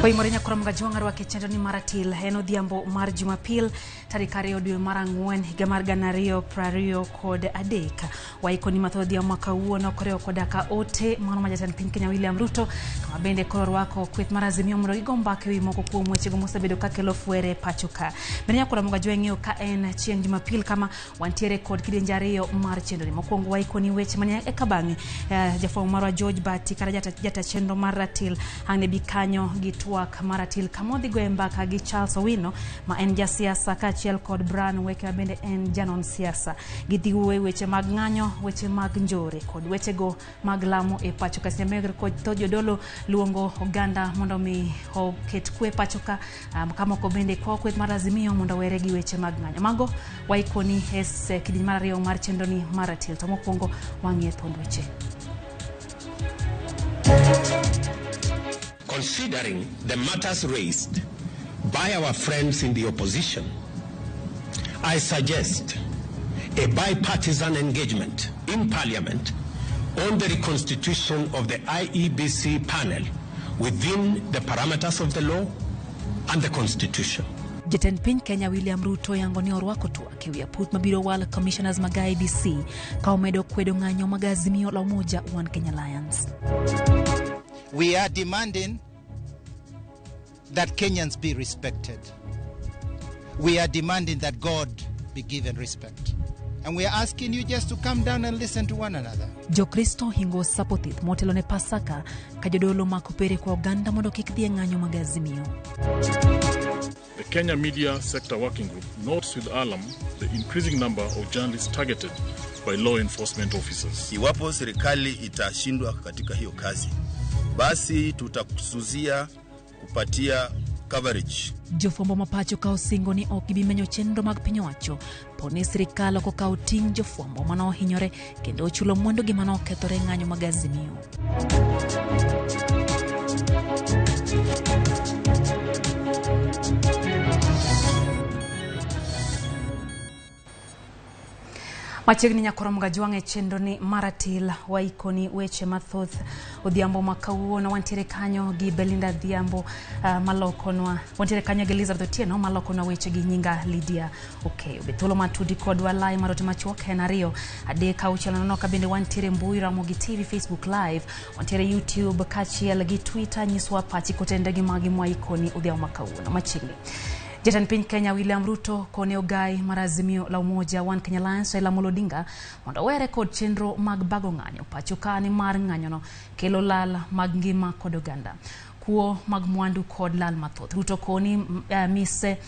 Oimore nyakora mga rwake chenro ni maratil en odhiambo mar Jumapil tarik 2 dwe mar 4 higa mar 2023. Waikoni mathoth odhiambo ma kawuono koriwo koda ka ote mano ma jatend piny Kenya William Ruto kama bende koro orwako kweth mar Azimio mondo gigo mbaka ewi moko kuom wechego mosebedo kakelo fwere pacho ka. Bende nyakora mga jwang'eyo ka en chieng' Jumapil kama wantiere kod kidienje ariyo mar chenro ni. Mokwongo waikoni weche mane eka bang'e jafwambo marwa George Bati kata jata chenro mar ratil ang' bi kanyo gi twak mar ratil kama odhi goye mbaka gi Charles Owino ma en jasiasa kaachiel kod Brian Weke ma bende en janon siasa. Gidhi wuoyo weche mag ng'anyo, weche mag njore kod wechego mag lamo e pacho ka. Seche kod thoth jodolo luongo oganda mondo mi oket kwe pacho ka, ka moko bende kwayo kweth mar Azimio mondo owere gi weche mag ng'anyo. Mago waikoni e kidieny mar ariyo mar chenro ni mar ratil. To mokwongo wang'iye thuond weche. Considering the matters raised by our friends in the opposition, I suggest a bipartisan engagement in Parliament on the reconstitution of the IEBC panel within the parameters of the law and the Constitution. Jatend piny Kenya William Ruto yango ni orwako twak ewi aput mabiro walo commissioners mag IEBC ka omedo kwedo ng'anyo mag Azimio la Umoja One Kenya Alliance. We are demanding that Kenyans be respected. We are demanding that God be given respect. And we are asking you just to come down and listen to one another. Jokristo hingo sapo thieth motelo ne Pasaka ka jodolo mako pere kwa oganda mondo kik dhi e ng'anyo mag Azimio. The Kenya Media Sector Working Group notes with alarm the increasing number of journalists targeted by law enforcement officers. Iwapo serikali itashindwa katika hiyo kazi, basi tutakusuzia kupatia coverage. Jofwambo ma pacho ka osingo ni ok gibi menyo chenro mag piny owacho po ni sirikal ok okawo ting' jofwambo mane ohinyore kendo ochulo mwandugi mane okethore e ng'anyo mag Azimio. Machiegni nyakoro mga jwang' e chenro ni maratil waikoni weche mathoth odhiambo ma kawuono. Wantiere kanyo gi Belinda Adhiambo malokonwa, wantiere kanyo gi Elizabeth Otieno malokonwa weche gi nyinga Lydia Okeyo. Be thuolo matudi kodwa lai mar ote machuok en 2 3 6 0. Ka bende wantiere mbui Ramogi TV, Facebook Live, wantiere YouTube kaachiel gi Twitter. Nyiswa pachi kotende gi magi mwaikoni odhiambo ma kawuono. Machiegni Jatend piny Kenya William Ruto kone ogai mar Azimio la Umoja One Kenya Alliance Raila Amolo Odinga mondo owere kod chenro mag bago ng'anyo pacho ka ni mar ng'anyono kelo lal mag ngima kod oganda, kuo mag mwandu kod lal mathoth. Ruto koni mise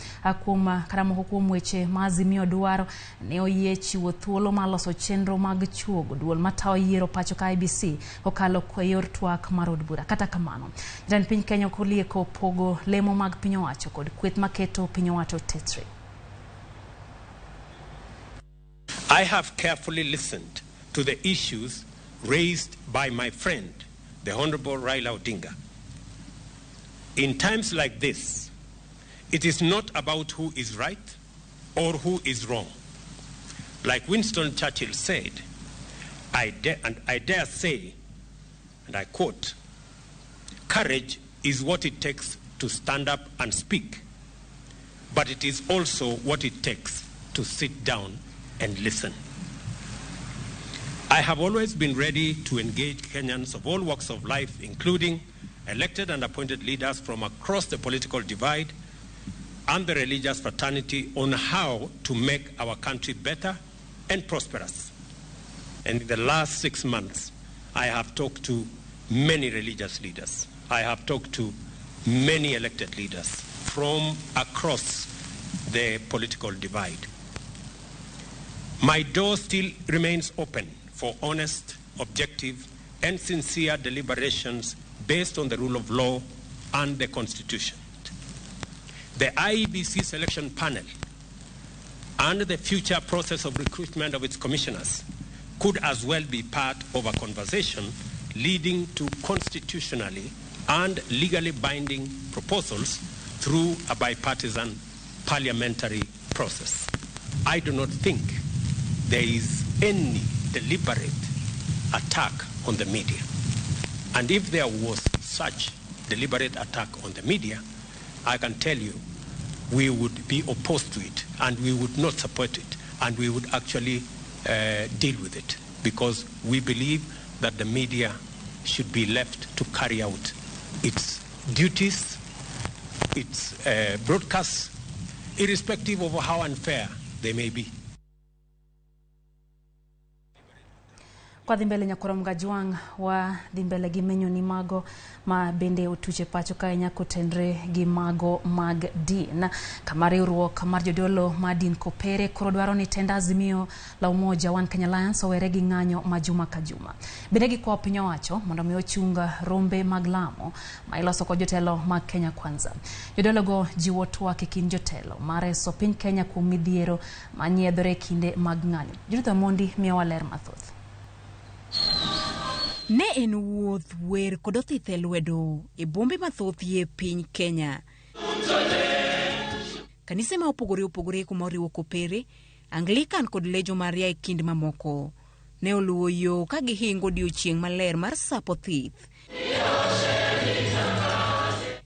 kuom kata moko kuom weche ma Azimio dwaro ne oyie chiwo thuolo mar loso chenro mag chuogo duol matayo yiero pacho ka IEBC kokalo e yor twak mar od bura. Kata kamano, jatend piny Kenya ok olieko pogo lemo mag piny owacho kod kweth maketo piny owacho tetre. I have carefully listened to the issues raised by my friend, the Honorable Raila Odinga. In times like this, it is not about who is right or who is wrong. Like Winston Churchill said, I dare say, and I quote, courage is what it takes to stand up and speak, but it is also what it takes to sit down and listen. I have always been ready to engage Kenyans of all walks of life, including elected and appointed leaders from across the political divide and the religious fraternity on how to make our country better and prosperous. And in the last 6 months, I have talked to many religious leaders. I have talked to many elected leaders from across the political divide. My door still remains open for honest, objective, and sincere deliberations based on the rule of law and the Constitution. The IEBC selection panel and the future process of recruitment of its commissioners could as well be part of a conversation leading to constitutionally and legally binding proposals through a bipartisan parliamentary process. I do not think there is any deliberate attack on the media. And if there was such deliberate attack on the media, I can tell you we would be opposed to it and we would not support it and we would actually deal with it, because we believe that the media should be left to carry out its duties, its broadcasts, irrespective of how unfair they may be. Kwa dhi mbele nyakorom Gajwang' wa dhi mbele gi menyo ni mago ma bende otuche pacho kae nyaka otenre gi mago mag din. Kama riwruok mar jodolo ma din Kopere koro dwaro ni tend Azimio la Umoja One Kenya Alliance owere gi ng'anyo ma juma ka juma. Bende gikwayo piny owacho mondo mi ochung rombe mag lamo ma iloso kod jotelo mag Kenya Kwanza. Jodologo jiwo twak e kind jotelo mar reso piny Kenya kuom midhiero manyiedhore e kinde mag ng'anyo. Judith Omondi miyowa ler mathoth. Ne en wuoth, wer kod othith e lwedo e bombe mathoth e piny Kenya. Kanise ma opogore opogore kuma oriwo Kopere, Anglican kod Legion Maria e kind mamoko ne oluwo yo ka gihingo odiochieng' maler mar Sap Othith.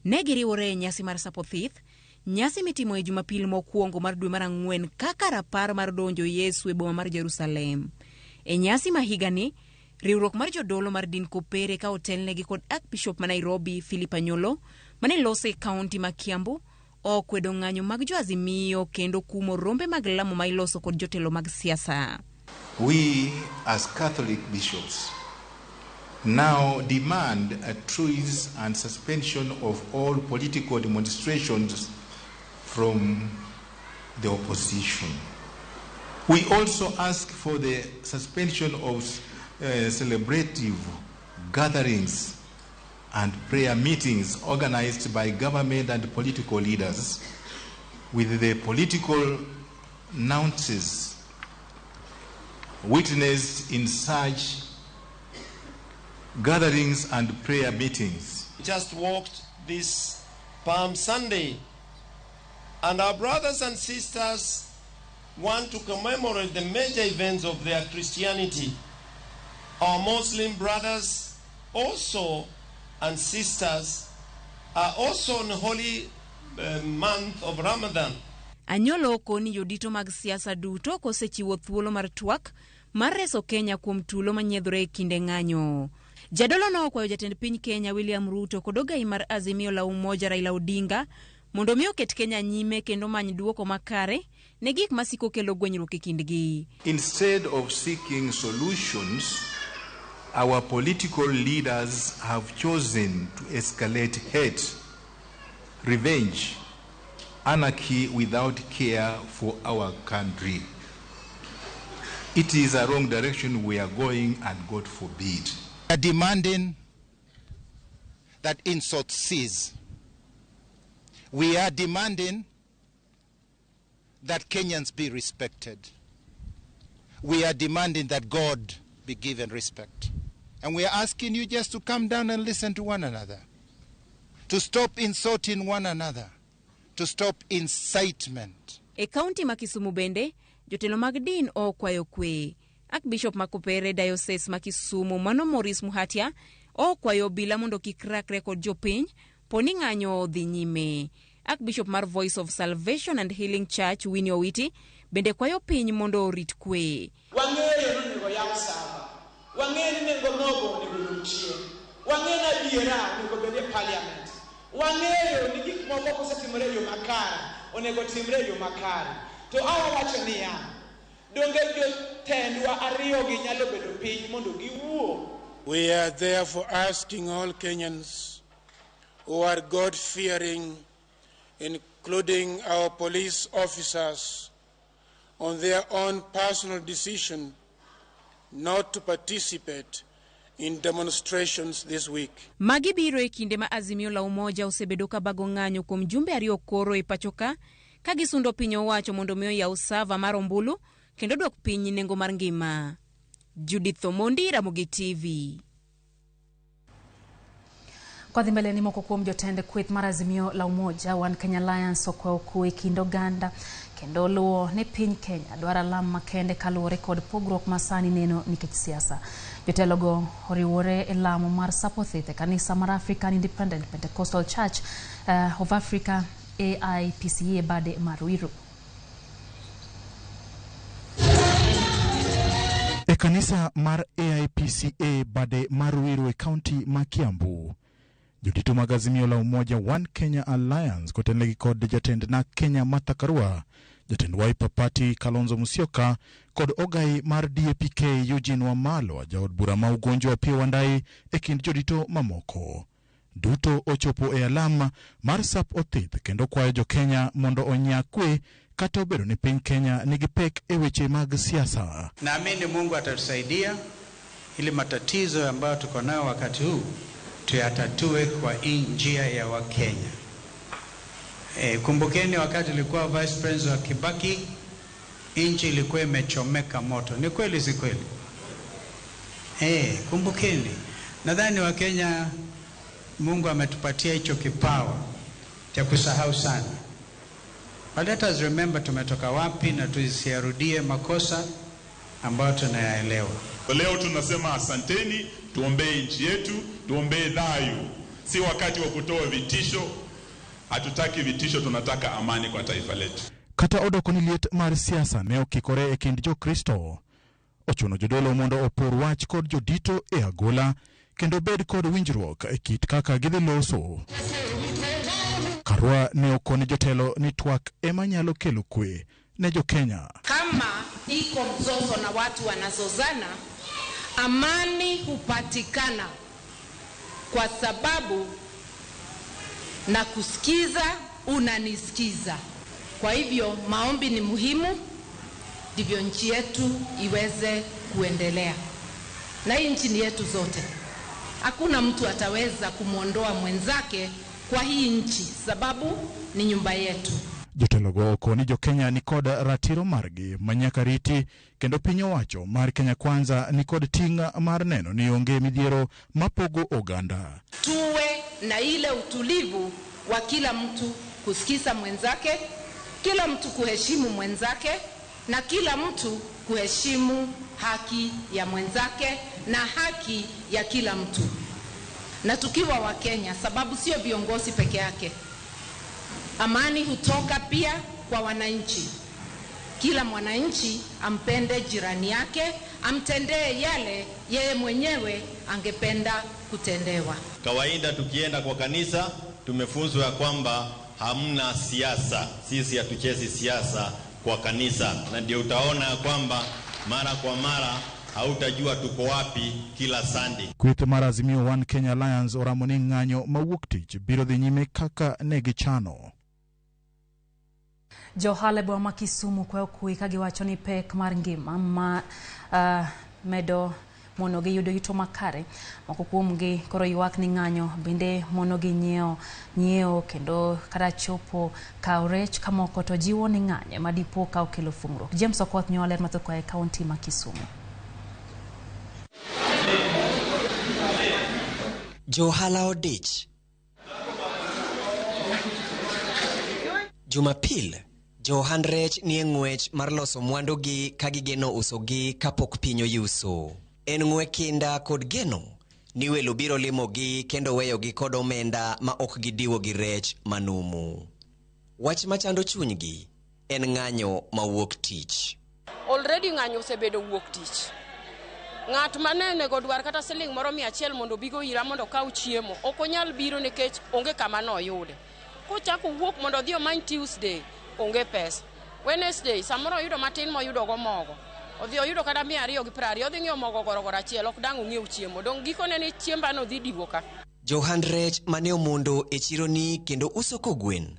Ne giriwore e nyasi mar Sap Othith, nyasi mitimo e Jumapil mokwongo mar dwe mar ang'wen kaka rapar mar donjo Yesu e boma mar Jerusalem. E nyasi ma higani, riwruok mar jodolo mar din Kopere ka otelnegi kod Archbishop ma Nairobi Philip Anyolo mane lose e kaunti ma Kiambu okwedo ng'anyo mag jo Azimio kendo kumo rombe mag lamo ma iloso kod jotelo mag siasa. We as Catholic bishops now demand a truce and suspension of all political demonstrations from the opposition. We also ask for the suspension of celebrative gatherings and prayer meetings organized by government and political leaders with the political nonsense witnessed in such gatherings and prayer meetings. Just walked this Palm Sunday, and our brothers and sisters want to commemorate the major events of their Christianity. Our Muslim brothers also and sisters are also on holy month of Ramadan. Anyolo okoni jodito mag siasa duto kosechiwo thuolo mar twak mar reso Kenya kuom tulo manyiedhore e kinde ng'anyo. Jadolo no okwayo jatend piny Kenya William Ruto kod ogai mar Azimio la Umoja Raila Odinga mondo mi oket Kenya nyime kendo many duoko makare ne gik masiko kelo gwenyruok e kindgi. Instead of seeking solutions, our political leaders have chosen to escalate hate, revenge, anarchy without care for our country. It is a wrong direction we are going, and God forbid. We are demanding that insults cease. We are demanding that Kenyans be respected. We are demanding that God be given respect. And we are asking you just to come down and listen to one another, to stop insulting one another, to stop incitement. E kaunti ma Kisumu bende, jotelo mag din okwayo kwe. Archbishop ma Kopere Diocese ma Kisumu mano Maurice Muhatia okwayo obila mondo kik rakre kod jopiny poni ng'anyo dhi nyime. Archbishop mar Voice of Salvation and Healing Church Winnie Owiti bende kwayo piny mondo orit kwe. Wang'eyo ni onego yaw sava, wang'eyo ni nengo mogo onego dong chien, wang'eyo ni adiera onego bed e parliament, wang'eyo ni gik moko kosetimore e yo makare onego timre e yo makare. To awawacho niya, donge jotendwa ariyogi nyalo bedo piny mondo giwuo? We are therefore asking all Kenyans who are God-fearing, including our police officers, on their own personal decision not to participate in demonstrations this week. Magi biro e kinde ma Azimio la Umoja osebedo ka bago ng'anyo kuom jumbe ariyo koro e pacho ka, ka gisundo piny owacho mondo mi oyaw sava mar ombulu kendo dwok piny nengo mar ngima. Judith Omondi, Ramogi TV. Kwa dhi mbele ni moko kuom jotend kweth mar Azimio la Umoja One Kenya Alliance okwayo kwe e kind oganda kendo luwo ni piny Kenya dwaro alam makende kaluwore kod pogruok ma sani neno nikech siasa. Jotelogo oriwore e lamo mar Sapo Thith e kanisa mar African Independent Pentecostal Church of Africa AIPCA bade mar Ruiru. E kanisa mar AIPCA bade mar Ruiru e kaunti ma Kiambu, jodito mag Azimio la Umoja One Kenya Alliance kotenlegi kod jatend NARC Kenya Martha Karua, jatend Wiper Party Kalonzo Musyoka kod ogai mar DAP-K Eugene Wamalwa, jaod bura ma Ugunja Opiyo Wandayi e kind jodito mamoko. Duto ochopo e alam mar sap othith kendo kwayo jo-Kenya mondo onya kwe kata obedo ni piny Kenya nigi pek e weche mag siasa. Naamini Mungu atatusaidia ili matatizo ambayo tuko nayo wakati huu tuyatatue kwa hii njia ya Wakenya. Kumbukeni wakati ilikuwa Vice President wa Kibaki, nchi ilikuwa imechomeka moto. Ni kweli si kweli? Kumbukeni. Nadhani Wakenya Mungu ametupatia hicho kipawa cha kusahau sana. But let us remember tumetoka wapi na tusiyarudie makosa ambayo tunayaelewa. Leo tunasema asanteni, tuombee nchi yetu, tuombee dhayu. Si wakati wa kutoa vitisho. Hatutaki vitisho, tunataka amani kwa taifa letu. Kata odoko ni liet mar siasa ne okikore e kind Jokristo. Ochuno jodolo mondo opor wach kod jodito e agola kendo bed kod winjruok e kit kaka gidhi loso. Karua ne okone jotelo ni twak ema nyalo kelo kwe ne jo-Kenya. Kama iko mzozo na watu wanazozana, amani hupatikana kwa sababu na kusikiza unanisikiza. Kwa hivyo maombi ni muhimu, ndivyo nchi yetu iweze kuendelea. Na hii nchi ni yetu zote. Hakuna mtu ataweza kumwondoa mwenzake kwa hii nchi, sababu ni nyumba yetu. Jotelogo okoni jo-Kenya ni kod ratiro margi manyaka riti kendo piny owacho mar Kenya Kwanza ni kod ting' mar neno ni onge midhiero mapogo oganda. Tuwe na ile utulivu wa kila mtu kusikiza mwenzake, kila mtu kuheshimu mwenzake na kila mtu kuheshimu haki ya mwenzake na haki ya kila mtu. Na tukiwa wa Kenya, sababu sio viongozi peke yake, amani hutoka pia kwa wananchi. Kila mwananchi ampende jirani yake, amtendee yale yeye mwenyewe angependa kutendewa. Kawaida tukienda kwa kanisa tumefunzwa kwamba hamna siasa. Sisi hatuchezi siasa kwa kanisa, na ndio utaona kwamba mara kwa mara hautajua tuko wapi kila Sunday. Kweth mar Azimio One Kenya Alliance oramo ni ng'anyo mawuok tich biro dhi nyime kaka ne gichano. Jo-ohala e boma ma Kisumu kwayo kwe ka giwacho ni pek mar ngima ma medo mono gi yudo yuto makare. Moko kuomgi koro ywak ni ng'anyo bende mono gi nyiewo kendo kata chopo kawo rech ka moko to jiwo ni ng'anyo ema dipo ka okelo fungruok. James Okoth miyowa ler mathoth koa e kaunti ma Kisumu. Johala odich. Jumapil, johand rech nie ng'wech mar loso mwandugi ka gigeno usogi kapok piny oyuso. En ng'we kinda kod geno ni welo biro limogi kendo weyogi kod omenda ma ok gidiwo gi rech manumu. Wach machando chunygi en ng'anyo mawuok tich. Already ng'anyo osebedo wuok tich. Ng'at mane onego dwar kata siling moro 100 mondo obigo ira mondo okaw chiemo, ok onyal biro nikech onge kama noyude. Kochako wuok mondo odhi omany Tuesday, onge pesa. Wednesday, samoro oyudo matin moyudo go mogo. Odhi oyudo kata 220, odhi ng'iewo mogo gorogoro achiel, ok dang' ong'iew chiemo. Dong' gikone ni chiemba no dhi diwo ka. Johand rech mane omondo e chironi kendo uso kogwen,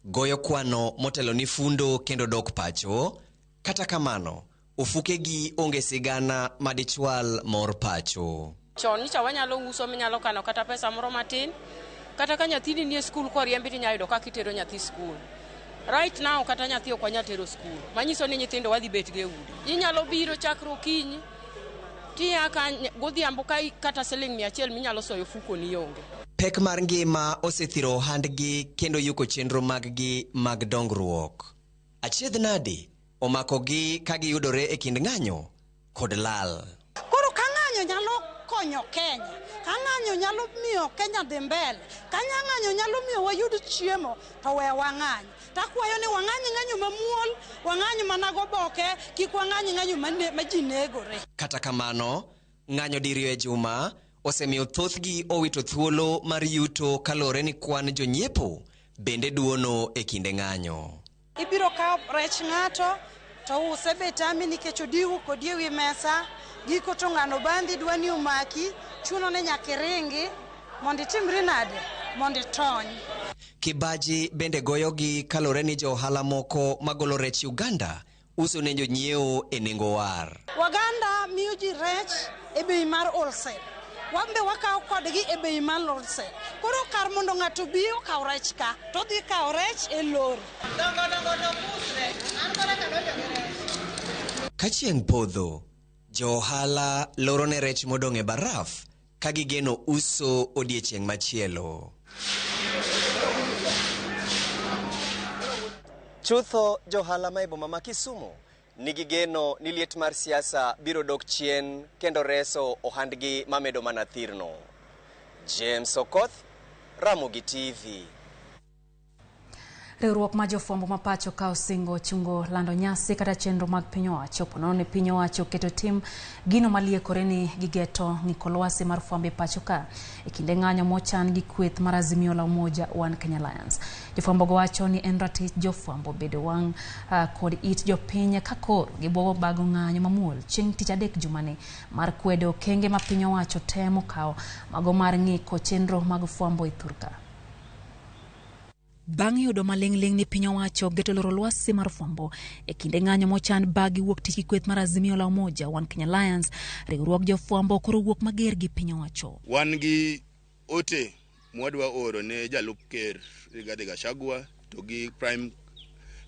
goyo kwano motelo ni fundo kendo dok pacho. Kata kamano, ofukegi onge sigana madichwal mor pacho. Chon nyicha wanyalo uso minyalo kano kata pesa moro matin, kata ka nyathini nie skul koriembi tinyalo yudo kaka itero nyathi skul. Right now kata nyathi ok wanyal tero skul, manyiso ni nyithindo wadhi bet go e udi. Inyalo biro chakre okinyi tiya ka godhiambo ka kata siling 100 minyalo soyo ofukoni onge. Pek mar ngima osethiro ohandgi kendo yuko chenro maggi mag dongruok. Achiedh nadi omakogi ka giyudore e kind ng'anyo kod lal. Koro ka ng'anyo nyalo konyo Kenya, ka ng'anyo nyalo miyo Kenya dhi mbele, ka ng'anyo nyalo miyo wayud chiemo, to we wang'any. Takwayo ni wang'any ng'anyo mamuol, wang'any mana goboke, kik wang'any ng'anyo ma ji negore. Kata kamano, ng'anyo diriyo e juma osemiyo thothgi owito thuolo mar yuto kaluwore ni kwan jonyiepo bende duono e kinde ng'anyo. Ibiro kawo rech ng'ato to use be tami nikech odiwo kodi ewi mesa, giko to ng'ano bandhi dwa ni omaki, chuno ni nyaka iringi mondo itimri nade, mondo itony. Kibaji bende goyogi kaluwore ni jo ohala moko magolo rech Uganda uso ne jonyiewo e nengo war. Waganda miyo ji rech e bei mar wholesale. Wan be wakawo kodgi e bei mar wholesale. Koro kar mondo ng'ato obi okaw rech ka, to odhi kawo rech e lori. Ka chieng' podho, jo ohala loro ne rech modong' e baraf ka gigeno uso odiechieng' machielo. Chutho, johala ma e boma ma Kisumu nigi geno ni liet mar siasa biro dok chien kendo reso ohandgi mamedo mana thirno. James Okoth, Ramogi TV. Riwruok ma jofwambo ma pacho ka osingo chungo lando nyasi kata chenro mag piny owacho ponono ni piny owacho oketo tim gino maliekore ni gigeto ng'iko lwasi mar fwambo e pacho ka e kinde ng'anyo mochan gi kweth mar Azimio la Umoja One Kenya Alliance. Jofwambo go wacho ni en ratich jofwambo bedo wang' kod it jopiny ka koro gibuogo bago ng'anyo mamuol chieng' tich adek jumani mar kwedo okenge ma piny owacho temo kawo mago mar ng'iko chenro mag fwambo e thurka. Bang' yudo maling'ling' ni piny owacho geto loro lwasi mar fwambo e kinde ng'anyo mochan bagi wuok tich gi kweth mar Azimio la Umoja One Kenya Alliance, riwruog jofwambo koro wuok mager gi piny owacho. Wan gi ote mwadwa oro ne jalup ker Rigathi Gachagua to gi Prime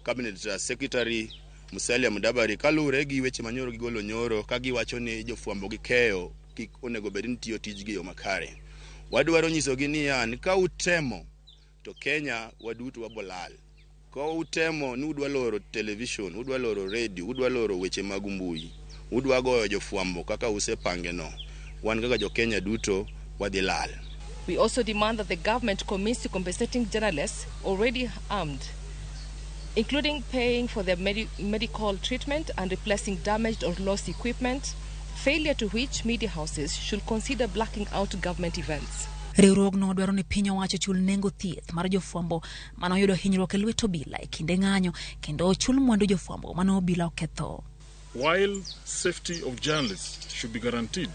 Cabinet Secretary Musalia Mudavadi kaluwore gi weche manyoro gigolo nyoro ka giwacho ni jofwambo gi keyo kik onego bed ni tiyo tijgi e yo makare. Wadwaro nyisogi niya ni ka utemo to Kenya waduto wabolal. Ka utemo ni udwa loro television, udwa loro radio, udwa loro weche mag mbui, udwa goyo jofwambo kaka usepange no, wan kaka jo Kenya duto wadhi lal. We also demand that the government commits to compensating journalists already harmed, including paying for their medical treatment and replacing damaged or lost equipment, failure to which media houses should consider blacking out government events. Riwruogno dwaro ni piny owacho chul nengo thieth mar jofwambo mane oyudo hinyruok e lwet obila e kinde ng'anyo kendo ochul mwandu jofwambo mane obila oketho. While safety of journalists should be guaranteed,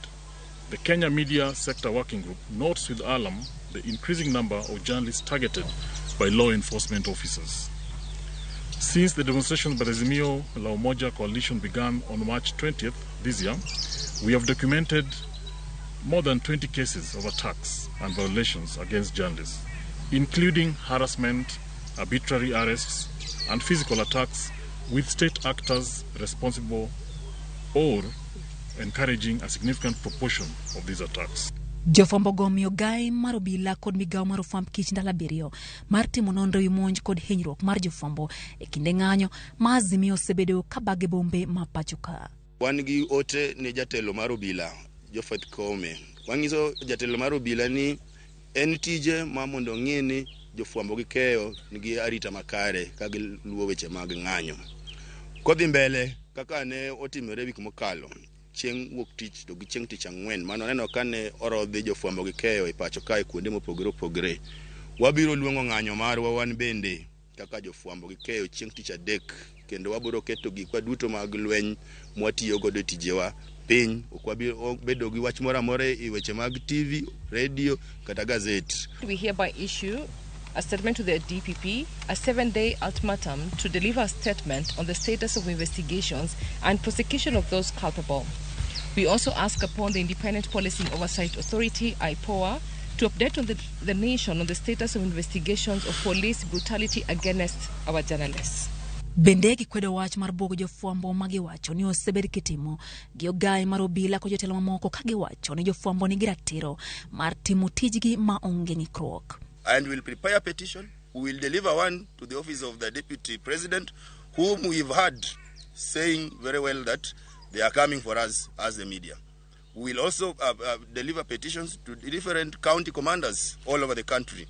the Kenya Media Sector Working Group notes with alarm the increasing number of journalists targeted by law enforcement officers. Since the demonstrations by the Azimio la Umoja coalition began on March 20th this year, we have documented more than 20 cases of attacks and violations against journalists, including harassment, arbitrary arrests, and physical attacks with state actors responsible or encouraging a significant proportion of these attacks. Jofwambo go omiyo gai mar obila kod migawo mar ofwamb kich ndalo abiriyo mar timo nonro ewi monj kod hinyruok mar jofwambo e kinde ng'anyo ma Azimio osebedo ka bage bombe ma pacho ka. Wan gi ote ne jatelo mar obila Josephat Koome. Wanyiso jatelo mar obila ni en tije ma mondo ong'e ni jofwambo gi keyo nigi arita makare ka giluwo weche mag ng'anyo. Kodhi mbele kaka ne otimore wik mokalo chieng' wuok tich to gi chieng' tich ang'wen mano waneno ka ne orodhi jofwambo gi keyo e pacho kae kuonde mopogore opogore. Wabiro luongo ng'anyo marwa wan bende kaka jofwambo gi keyo chieng' tich adek kendo wabiro keto gikwa duto mag lweny mwatiyo godo e tijewa piny. Ok wabi bedo gi wach moro amora e weche mag TV, radio kata gazet. We hereby issue a statement to the DPP, a 7-day ultimatum to deliver a statement on the status of investigations and prosecution of those culpable. We also ask upon the Independent Policing Oversight Authority, IPOA, to update on the nation on the status of investigations of police brutality against our journalists. Bende gikwedo wach mar buogo jofwambo ma giwacho ni osebed kitimo gi ogaye mar obila kod jotelo mamoko ka giwacho ni jofwambo nigi ratiro mar timo tijgi ma onge ng'ikruok. And we'll prepare a petition. We will deliver one to the office of the deputy president, whom we've heard saying very well that they are coming for us as the media. We will also deliver petitions to different county commanders all over the country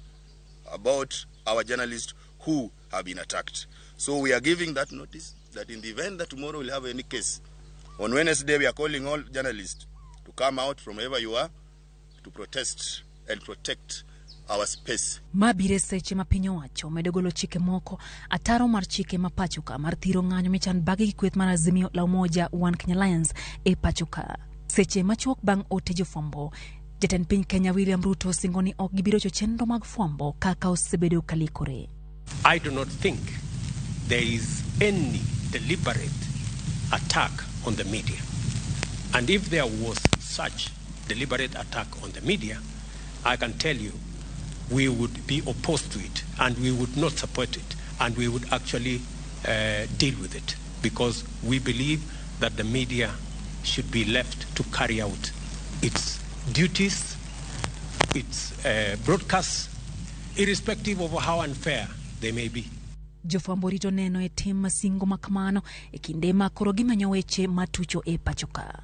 about our journalists who have been attacked. So we are giving that notice that in the event that tomorrow we'll have any case, on Wednesday we are calling all journalists to come out from wherever you are to protest and protect our space. Ma biro e seche ma piny owacho medo golo chike moko ataro mar chike ma pacho ka mar thiro ng'anyo michan bagi gi kweth mar Azimio la Umoja One Kenya Alliance e pacho ka. Seche machuok bang' ote jofwambo, jatend piny Kenya William Ruto singo ni ok gibi rocho chenro mag fwambo kaka osebedo kalikore. I do not think there is any deliberate attack on the media. And if there was such deliberate attack on the media, I can tell you we would be opposed to it and we would not support it and we would actually deal with it, because we believe that the media should be left to carry out its duties, its broadcasts, irrespective of how unfair they may be. Jofwambo rito neno e tim masingo ma kamano e kinde ma koro gimanyo weche matucho e pacho ka.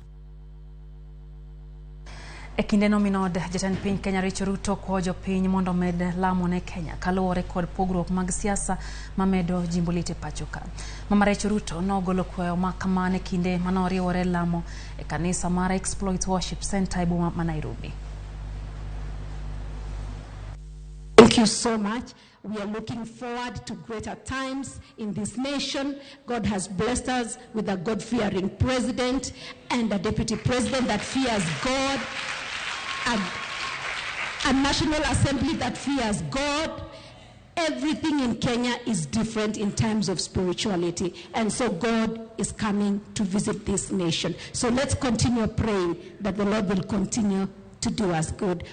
E kindeno minod jatend piny Kenya Rachel Ruto kwayo jopiny mondo omed lamo ne Kenya kaluwore kod pogruok mag siasa mamedo jimbo lit e pacho ka. Mama Rachel Ruto nogolo kwayo ma kamano e kinde manoriwore lamo e kanisa mar Exploit Worship Center e boma ma Nairobi. Thank you so much. We are looking forward to greater times in this nation. God has blessed us with a God-fearing president and a deputy president that fears God, a National Assembly that fears God. Everything in Kenya is different in terms of spirituality. And so God is coming to visit this nation. So let's continue praying that the Lord will continue to do us good.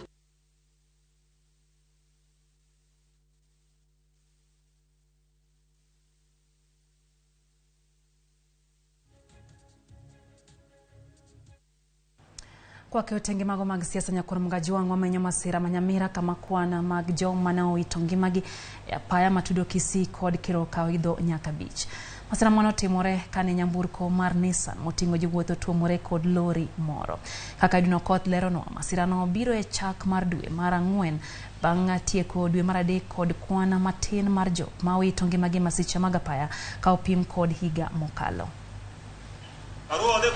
Kwake otenge mago mag siasa nyakwar Mgaji wang' wamenyo masira ma Nyamira kama kwan mag joma ne owito ngimagi e apaya matudo Kisii kod Keroka oidho nyaka abich. Masira mano otimore kane nyamburko mar Nissan moting'o jowuoth otuomore kod lori moro. Kaka Edwin Okoth leronwa, masirano biro e chak mar dwe mar ang'wen bang' tieko dwe mar adek kod kwan matin mar jok ma owito ngimagi e masiche mag apaya ka opim kod higa mokalo.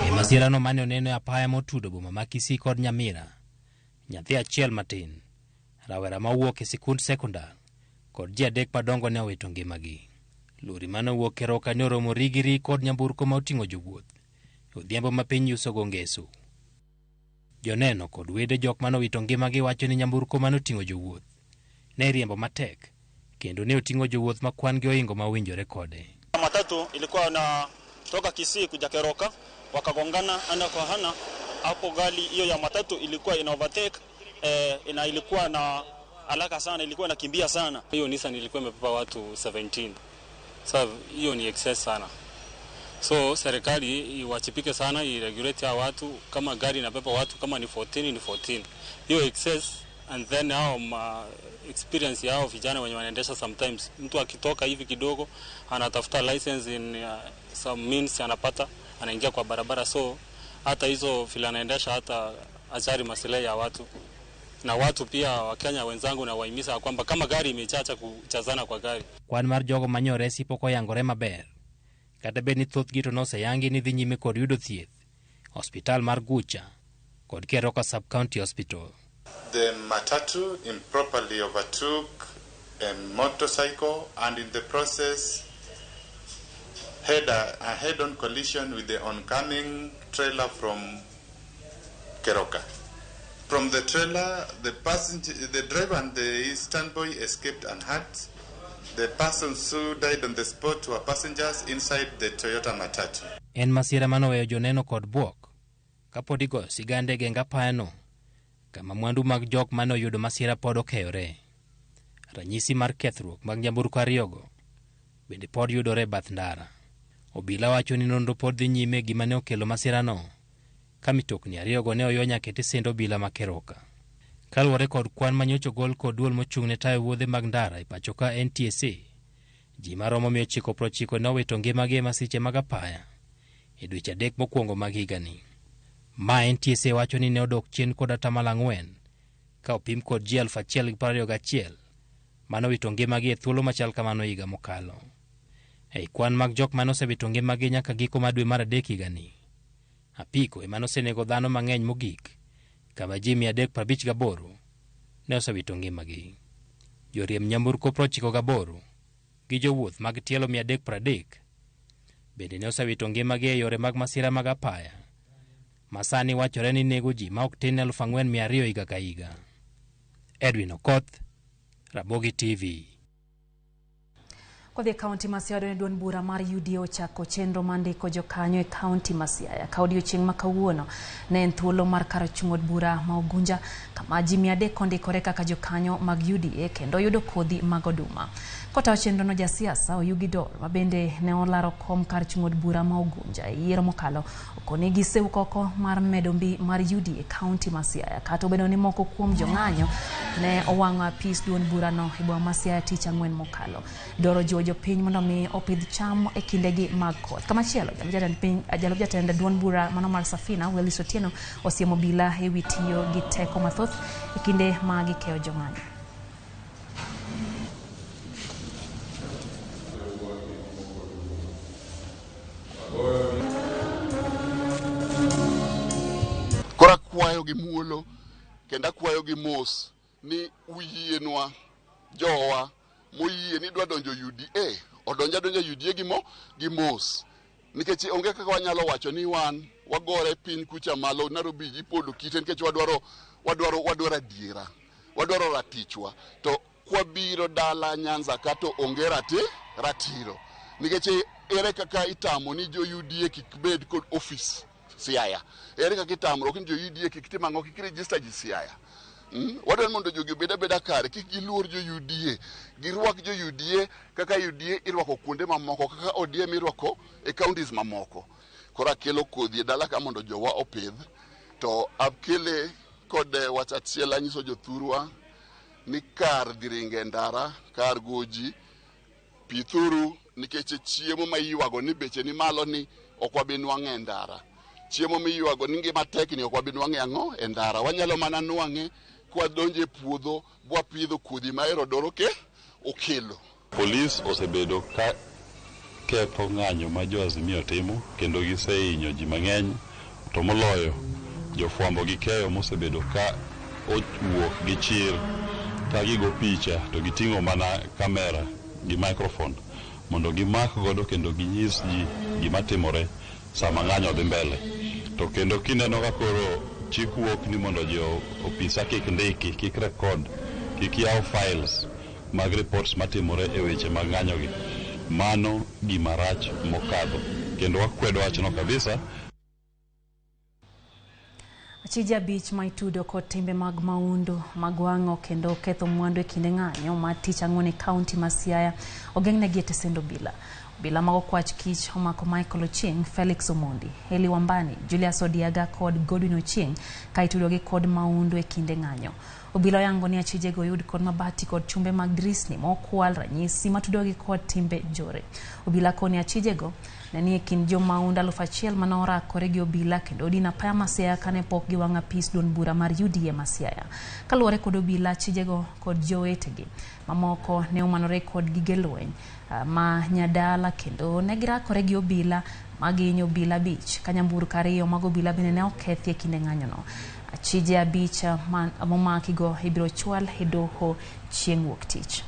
E masirano mane oneno e apaya motudo boma ma Kisii kod Nyamira, nyathi achiel matin, rawera mawuok e sikund sekondar kod ji adek madongo ne owito ngimagi. Lori mane owuok Keroka ne oromo rigiri kod nyamburko ma oting'o jowuoth e odhiambo ma piny yuso ngeso. Joneno kod wede jok mane owito ngimagi wacho ni nyamburko mane oting'o jowuoth ne riembo matek kendo ne oting'o jowuoth ma kwan gi ohingo ma owinjore kode. Matatu ilikuwa na toka Kisii kuja Keroka, wakagongana ana kwa ana. Hapo gari hiyo ya matatu ilikuwa ina overtake, na ilikuwa na haraka sana, ilikuwa inakimbia sana. Hiyo Nissan ilikuwa imebeba watu 17. Sasa hiyo ni excess sana. So serikali iwachipike sana, iregulate hao watu. Kama gari inabeba watu kama ni 14 ni 14. Hiyo excess, and then hao experience yao vijana wenye wanaendesha, sometimes mtu akitoka hivi kidogo anatafuta license in some means anapata, anaingia kwa barabara. So hata hizo vile anaendesha hata ajali masilahi ya watu. Na watu pia wa Kenya wenzangu na wahimiza kwamba kama gari imechacha kuchazana kwa gari. Kwan mar jogo manyore pok oyangore maber. Kata bed ni thothgi to noseyangi ni dhi nyime kod yudo thieth, Hospital mar Gucha kod Keroka Sub-County Hospital. The matatu improperly overtook a motorcycle and in the process had a head-on collision with the oncoming trailer from Keroka. From the trailer, the driver and the standboy escaped unhurt. The persons who died on the spot were passengers inside the Toyota matatu. En masira manoweyo joneno kod bwok kapod igoyo sigande e geng apayano, kama mwandu mag jok mane oyudo masira pod okeyore. Ranyisi mar kethruok mag nyamburko ariyogo bende pod yudore e bath ndara. Obila wacho ni nonro pod dhi nyime gima ne okelo masirano, ka mitokni ariyogo ne oyo nyaka e tesend obila ma Keroka. Kaluwore kod kwan manyocha ogol kod duol mochung' ne tayo wuodhe mag ndara e pacho ka NTSA, ji maromo 990 ne owito ngimagi e masiche mag apaya e dweche 3 mokwongo mag higani. Ma NTSA wacho ni ne odok chien kod 4% ka opim kod ji 1021 mane owito ngimagi e thuolo machal kamano higa mokalo. Ei kwan mag jok mane osewito ngimagi nyaka giko mar dwe mar 3 higani, apiko ema nosenego dhano mang'eny mogik, kama ji 358 ne osewito ngimagi. Joriemb nyamburko 98 gi jowuoth mag tielo 330 bende ne osewito ngimagi e yore mag masira mag apaya, ma sani wachore ni nego ji ma ok tin 4200 higa ka higa. Edwin Okoth, Ramogi TV. Kodhi e kaunti ma Siaya, ne duond bura mar UDA ochako chenro mar ndiko jokanyo e kaunti ma Siaya. Ka odiochieng' ma kawuono ne en thuolo mar kar chung' od bura ma Ugunja, kama ji 300 ondikore kaka jokanyo mag UDA kendo yudo kodhi mag oduma. Kotayo chenrono, jasiasa Oyugi Dol, ma bende ne olaro kom kar chung' od bura ma Ugunja e yiero mokalo, okoni giseuk oko mar medo mbi mar UDA e kaunti ma Siaya, kata obedo ni moko kuom jong'anyo ne owang'o apis duond burano e boma ma Siaya tich ang'wen mokalo. Dwaro jiwo jopiny mondo mi opidh cham e kindegi mag koth. Kamachielo, jalup jatend duond bura mano mar Safina, Willis Otieno, osiemo obila e wi tiyo gi teko mathoth e kinde ma gikeyo jong'anyo. Koro akwayo gi muolo kendo akwayo gi mos ni uyienwa jowa moyie ni dwa donjo UDA odonj adonja UDA gi mos, nikech onge kaka wanyalo wacho ni wan wagore piny kucha malo Nairobi ji podo kite, nikech wadwaro adiera, wadwaro ratichwa, to kwabiro dala Nyanza ka to onge ratiro, nikech ere kaka itamo ni jo UDA kik bed kod ofis Siaya, ere kaka itamruok ni jo UDA kik tim ang'o, kik register ji Siaya. Wadwaro mondo jogi obed abeda kare, kik giluor jo UDA, girwak jo UDA kaka UDA irwako kuonde mamoko, kaka ODM irwako e counties mamoko. Koro akelo kodhi e dala ka mondo jowa opidh, to akele kod wach achiel anyiso jothurwa ni kar dhi ringo e ndara, kar goji, pithuru, nikech chiemo ma iywago ni beche ni malo ni ok wabi nwang'e e ndara. Chiemo miywago ni ngima tek ni ok wabi nwang'e ang'o e ndara. Wanyalo mana nwang'e kwadonjo e puodho bwapidho kodhi ma Erodoro okelo. Polis osebedo ka ketho ng'anyo ma jo Azimio timo kendo gisehinyo ji mang'eny, to moloyo jofwambo gi keyo mosebedo ka owuok gi chir ka gigo picha to giting'o mana kamera gi microphone mondo gimak godo kendo ginyis ji gima timore sama ng'anyo dhi mbele. To kendo kineno ka koro chik wuok ni mondo jo opisa kik ndiki, kik record, kik yaw files mag reports matimore e weche mag ng'anyogi, mano gima rach mokadho kendo wakwedo wachno kabisa. Achije 5 ma itudo kod timbe mag maundu mag wang'o kendo ketho mwandu e kinde ng'anyo ma tich ang'wen e kaunti ma Siaya ogeng'negi e tesend obila. Obila mag okwach kich omako Michael Ochieng, Felix Omondi, Eli Wambani, Julius Odiaga kod Godwin Ochieng ka itudogi kod maundu e kinde ng'anyo. Obila oyango ni achijego oyud kod mabati kod chumbe mag dirisni mokwal, ranyisi matudogi kod timbe njore. Obila koni achijego ne ni e kind jomaundu 1000 mane orakore gi obila kendo odino apaya ma Siaya kane pok giwang'o apis duond bura mar UDA ma Siaya. Kaluwore kod obila, achijego kod jowetegi mamoko ne omanore kod gige lweny ma nyadala kendo ne girakore gi obila ma gihinyo obila 5 ka nyamburko 2 mag obila bende ne okethi e kinde ng'anyono. Achije 5 momakigo ibiro chwal e doho chieng' wuok tich.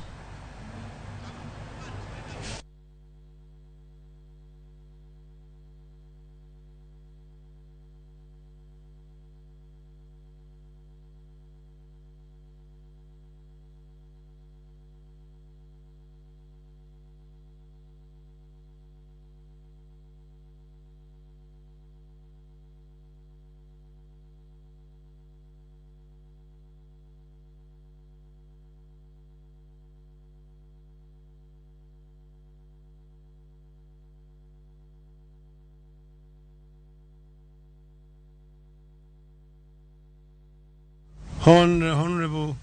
Honorable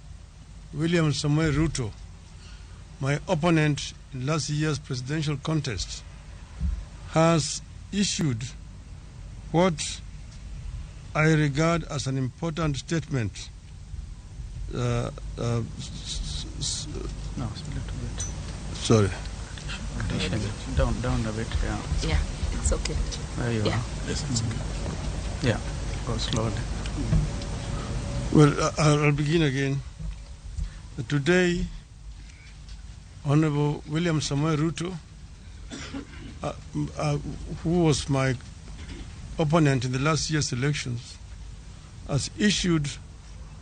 William Samoei Ruto, my opponent in last year's presidential contest, has issued what I regard as an important statement. No, it's a little bit. Sorry. Down a bit, yeah. Yeah, it's okay. There you yeah. are. Yes, it's okay. Yeah, go slowly. Well, I'll begin again. Today, Honorable William Samoei Ruto, who was my opponent in the last year's elections, has issued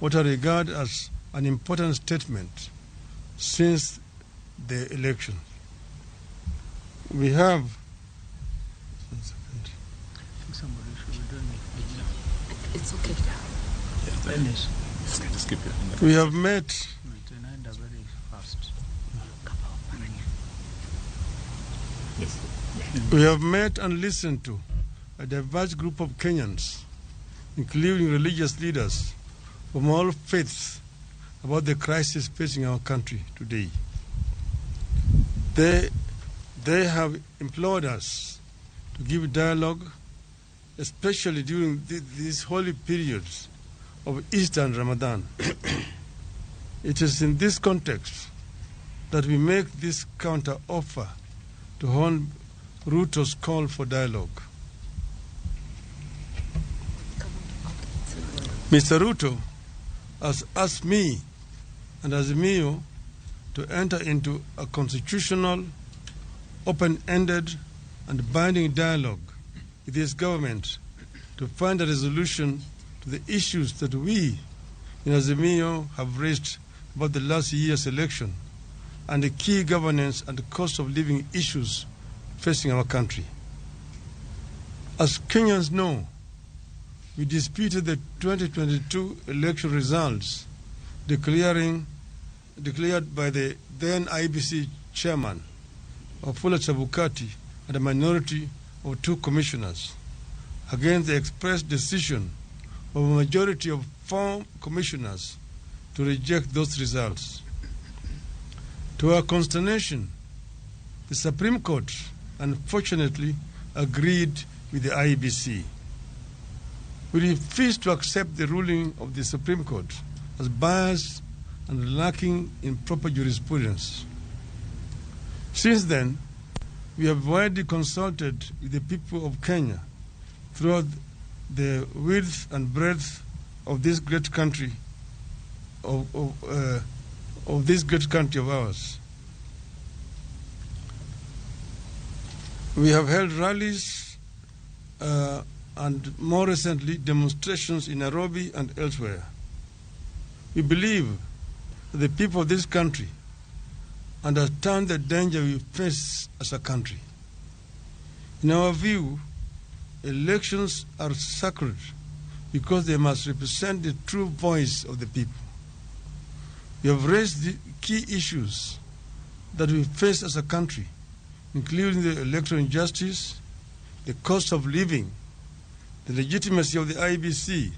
what I regard as an important statement since the election. We have. One second. I think somebody should be doing it. It's okay. Yeah, just keep it. We have met. Very fast. Yes. We have met and listened to a diverse group of Kenyans, including religious leaders from all faiths, about the crisis facing our country today. They have implored us to give dialogue, especially during these holy periods of Easter and Ramadan. It is in this context that we make this counter-offer to Hon Ruto's call for dialogue. Mr. Ruto has asked me and Azimio to enter into a constitutional, open-ended and binding dialogue with his government to find a resolution to the issues that we in Azimio have raised about the last year's election and the key governance and cost of living issues facing our country. As Kenyans know, we disputed the 2022 election results declared by the then IEBC chairman, Wafula Chebukati, and a minority of 2 commissioners against the express decision of a majority of 4 commissioners to reject those results. To our consternation, the Supreme Court unfortunately agreed with the IEBC. We refuse to accept the ruling of the Supreme Court as biased and lacking in proper jurisprudence. Since then, we have widely consulted with the people of Kenya throughout the width and breadth of this great country, of this great country of ours. We have held rallies and more recently demonstrations in Nairobi and elsewhere. We believe that the people of this country understand the danger we face as a country. In our view, elections are sacred because they must represent the true voice of the people. We have raised the key issues that we face as a country, including the electoral injustice, the cost of living, the legitimacy of the IEBC,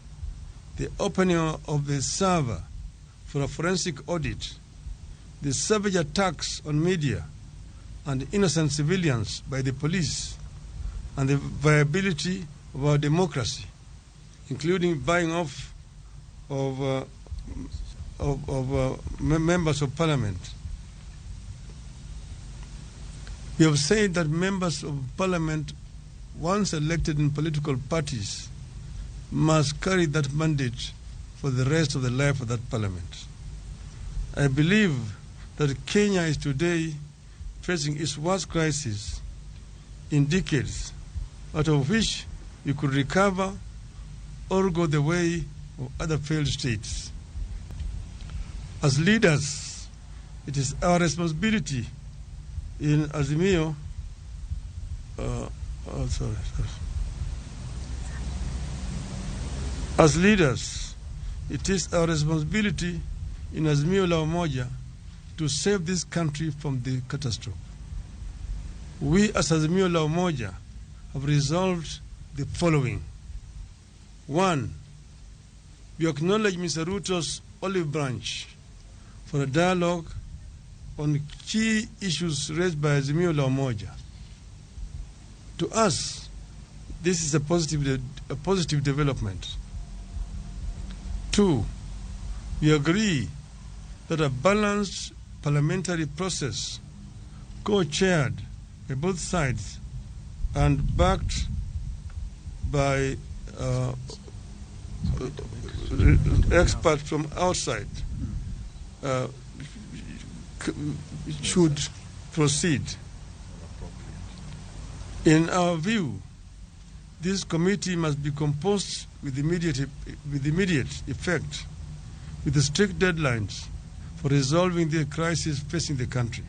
the opening of the server for a forensic audit, the savage attacks on media and innocent civilians by the police, and the viability of our democracy, including buying off of members of parliament. We have said that members of parliament, once elected in political parties, must carry that mandate for the rest of the life of that parliament. I believe that Kenya is today facing its worst crisis in decades, out of which we could recover or go the way of other failed states. As leaders, it is our responsibility in Azimio, As leaders, it is our responsibility in Azimio La Umoja to save this country from the catastrophe. We as Azimio La Umoja have resolved the following. 1, we acknowledge Mr. Ruto's olive branch for a dialogue on key issues raised by Azimio La Umoja. To us, this is a positive development. 2, we agree that a balanced parliamentary process co-chaired by both sides and backed by experts from outside should proceed. In our view, this committee must be composed with immediate effect, with the strict deadlines for resolving the crisis facing the country.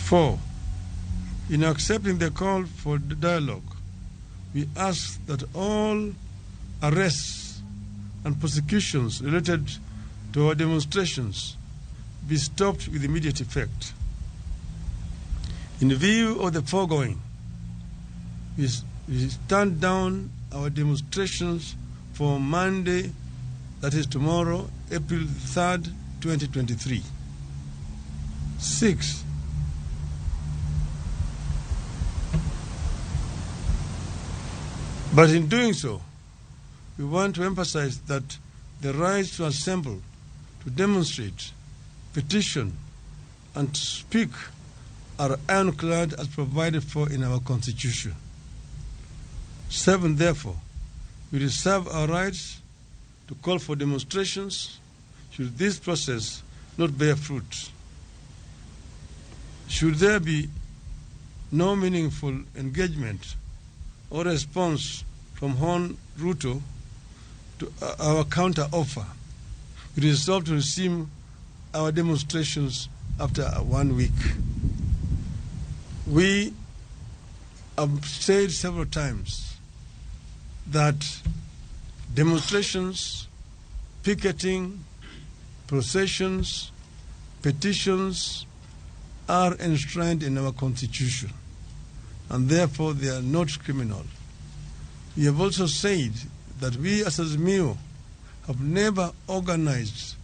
4, in accepting the call for dialogue, we ask that all arrests and prosecutions related to our demonstrations be stopped with immediate effect. In view of the foregoing, we stand down our demonstrations for Monday, that is tomorrow, April 3rd, 2023. 6, but in doing so, we want to emphasize that the right to assemble, to demonstrate, petition, and to speak are ironclad as provided for in our Constitution. 7, therefore, we reserve our rights to call for demonstrations should this process not bear fruit. Should there be no meaningful engagement or response from Hon Ruto to our counter-offer, we resolve to resume our demonstrations after 1 week. We have said several times that demonstrations, picketing, processions, petitions are enshrined in our Constitution, and therefore they are not criminal. We have also said that we as Azimio have never organized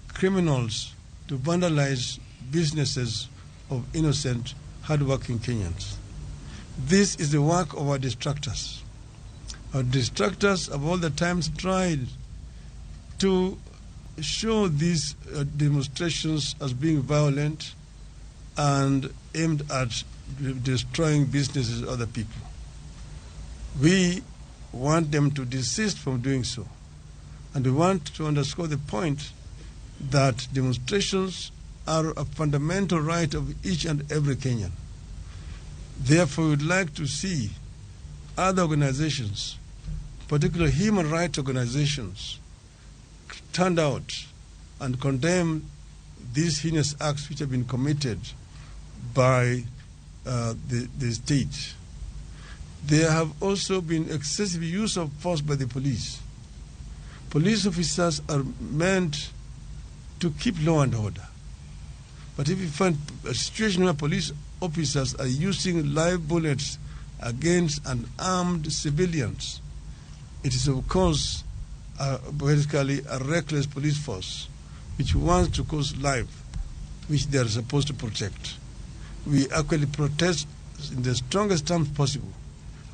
criminals to vandalize businesses of innocent, hardworking Kenyans. This is the work of our detractors. Our detractors have all the times tried to show these demonstrations as being violent and aimed at destroying businesses of other people. We want them to desist from doing so. And we want to underscore the point that demonstrations are a fundamental right of each and every Kenyan. Therefore, we would like to see other organizations, particularly human rights organizations, stand out and condemn these heinous acts which have been committed by the state. There have also been excessive use of force by the police. Police officers are meant to keep law and order. But if you find a situation where police officers are using live bullets against unarmed civilians, it is of course basically a reckless police force which wants to cause life, which they are supposed to protect. We actually protest in the strongest terms possible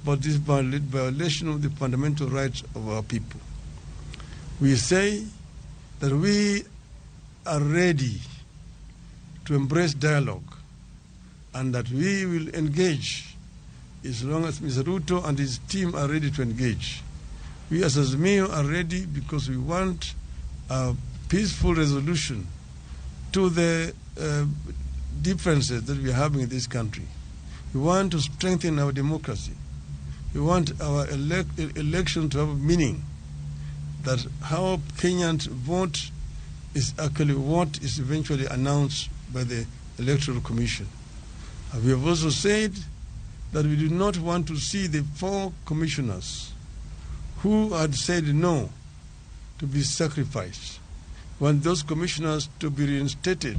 about this violation of the fundamental rights of our people. We say that we are ready to embrace dialogue and that we will engage as long as Mr. Ruto and his team are ready to engage. We as Azimio are ready because we want a peaceful resolution to the differences that we are having in this country. We want to strengthen our democracy. We want our election to have meaning, that how Kenyans vote is actually what is eventually announced by the Electoral Commission. And we have also said that we do not want to see the 4 commissioners who had said no to be sacrificed. We want those commissioners to be reinstated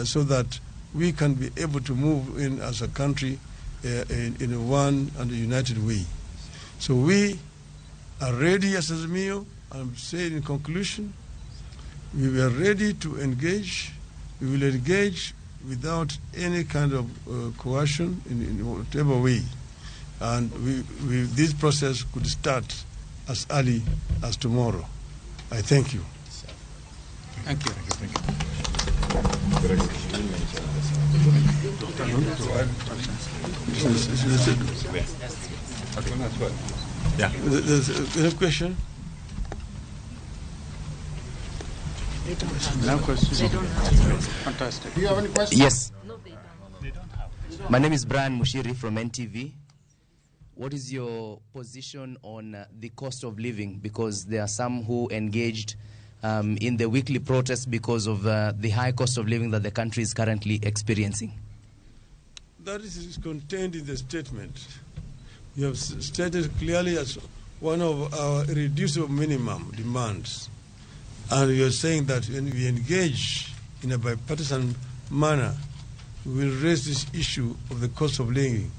so that we can be able to move in as a country in a one and a united way. So we are ready as Azimio. I'm saying in conclusion, we are ready to engage. We will engage without any kind of coercion in whatever way. And this process could start as early as tomorrow. I thank you. Thank you. Thank you. Yeah. There's a question? No question. They don't have. Fantastic. Do you have any questions? Yes. My name is Brian Mushiri from NTV. What is your position on the cost of living? Because there are some who engaged in the weekly protests because of the high cost of living that the country is currently experiencing. That is contained in the statement. We have stated clearly as one of our irreducible minimum demands. And we are saying that when we engage in a bipartisan manner, we will raise this issue of the cost of living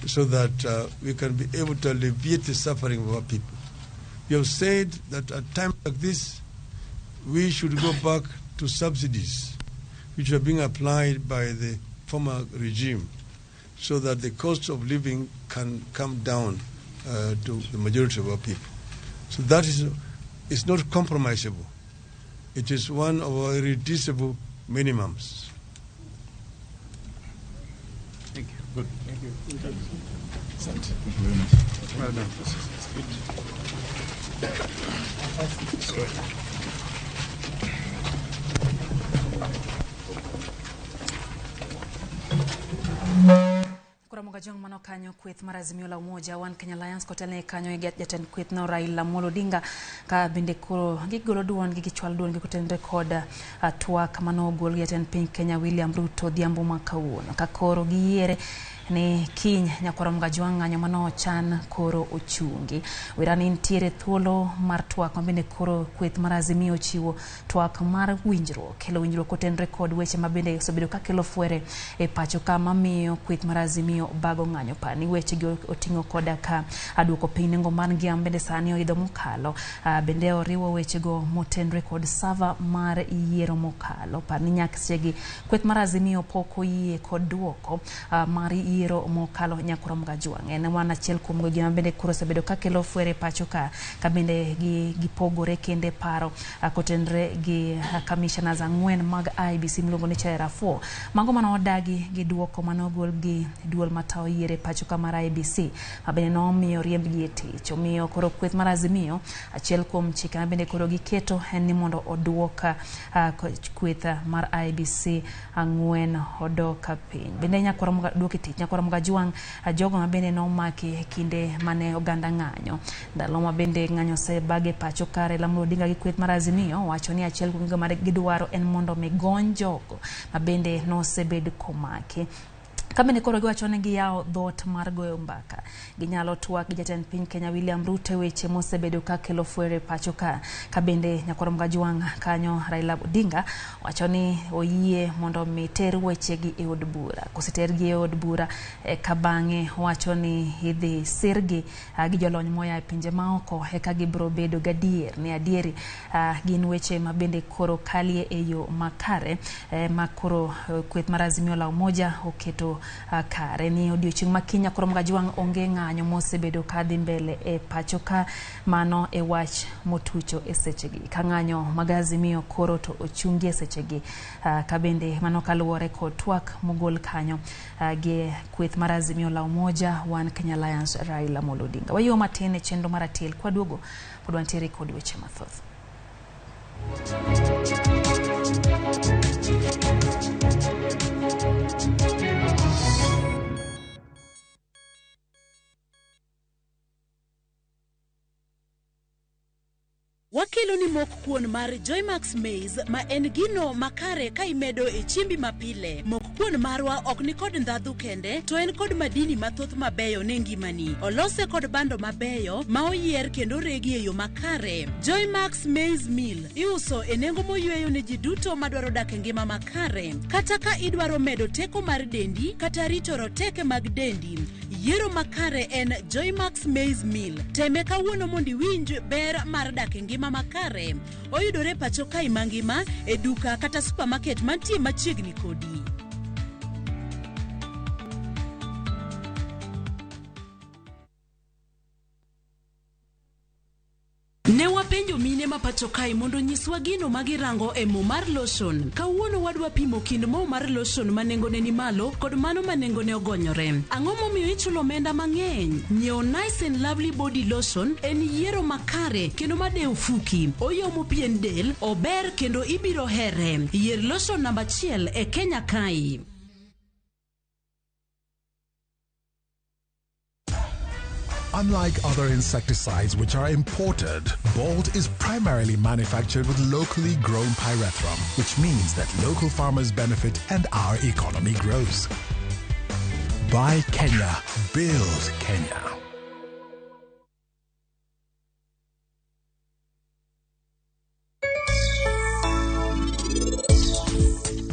so that we can be able to alleviate the suffering of our people. We have said that at times like this, we should go back to subsidies which are being applied by the former regime so that the cost of living can come down to the majority of our people. So that is, it's not compromisable. It is one of our irreducible minimums. Thank you. Good. Thank you. Thank you very much. Well done. Good. Kuramoga Jong mano kanyo kweth mar Azimio la Umoja One Kenya Alliance kotelne kanyo gi jatend kweth no Raila Amolo Odinga ka bende koro gigolo duondgi gichwalo duondgi kotenore kod twak mano ogol gi jatend piny Kenya William Ruto odhiambo ma kawuono ka koro giyiere ni kiny Nyakwarom Gajwang' ng'anyo mano ochan koro ochungi. Wera ni nitiere thuolo mar twak ma bende koro kweth mar Azimio ochiwo twak mar winjruok kelo winjruok kotenore kod weche ma bende osebedo ka kelo fwere e pacho ka mamiyo kweth mar Azimio bago ng'anyo. Par ni weche gi oting'o koda ka aduoko piny nengo mar ngima bende sani oidho mokalo. Bende oriwo wechego motenore kod sava mar yiero mokalo. Par ni nyaka sechegi kweth mar Azimio pok oyie kod duoko mar yiero mokalo Nyakwarom Gajwang'. En wan achiel kuom gima bende koro osebedo ka kelo fwere pacho ka bende gipogore kende paro kotenore gi commissioners 4 mag IEBC miluongo ni Cherera 4. Mago mane odagi gi duoko mane ogol gi duol matayo yiero e pacho ka mar IEBC ma bende nomiyo riembgi e tich. Omiyo koro kweth mar Azimio achiel kuom chike ma bende koro giketo en ni mondo oduok kweth mar IEBC 4 odok piny. Bende Nyakwarom duok e tich Nyakwarom Gajwang' jogo ma bende nomaki kinde mane oganda ng'anyo. Ndalo ma bende ng'anyo osebag e pacho ka Raila Amolo Odinga gi kweth mar Azimio wacho ni achiel kuom gigo ma gidwaro en mondo mi gony jogo ma bende nosebed komaki. Ka bende koro giwacho ni giyawo dhoot mar goyo mbaka, ginyalo twak gi jatend piny Kenya William Ruto weche mosebedo ka kelo fwere pacho ka. Ka bende Nyakwarom Gajwang' kanyo Raila Odinga wacho ni oyie mondo mi ter wechegi e od bura. Kosetergi e od bura ka bang'e wacho ni idhi sirgi gi jolony moa e pinje maoko eka gibiro bedo gadier ni adieri gin weche ma bende koro kalie e yo makare ma koro kweth mar Azimio la Umoja oketo kare ni odiochieng' ma kiny Nyakwarom Gajwang' onge ng'anyo mosebedo kadhi mbele e pacho ka. Mano e wach motucho e sechegi ka ng'anyo mag Azimio koro to ochungi e sechegi ka bende mano kaluwore kod twak mogol kanyo gi kweth mar Azimio la Umoja One Kenya Alliance Raila Amolo Odinga. Wayuo matin e chenro mar atil kwaduogo pod wantiere kod weche mathoth. Wakelo ni mok kuon mar Joymax Maize ma en gino makare ka imedo e chiembi mapile. Mok kuon marwa ok ni kod ndhadhu kende, to en kod madini mathoth mabeyo ne ngimani. Olose kod bando mabeyo ma oyier kendo oregi e yo makare. Joymax Maize Meal iuso e nengo moyweyo ne ji duto madwaro dak e ngima makare. Kata ka idwaro medo teko mar dendi kata rito roteke mag dendi, Yiero makare en Joymax Maize Meal. Teme kawuono mondo iwinj ber mar dak e ngima makare. Oyudore pacho kae mangima e duka kata supermarket mantie machiegni kodi. Ne wapenjo mine ma pacho kae mondo onyiswa gino ma girango e mo mar lotion. Kawuono wadwa pimo kind mo mar lotion ma nengone ni malo kod mano ma nengone ogonyore. Ang'o momiyo ichulo omenda mang'eny? Nyiewo Nice and Lovely Body Lotion en yiero makare kendo madewo fuki. Oyomo pien del, ober kendo ibiro here. Yier lotion namba achiel e Kenya kae. Unlike other insecticides which are imported, Bolt is primarily manufactured with locally grown pyrethrum, which means that local farmers benefit and our economy grows. Buy Kenya, build Kenya.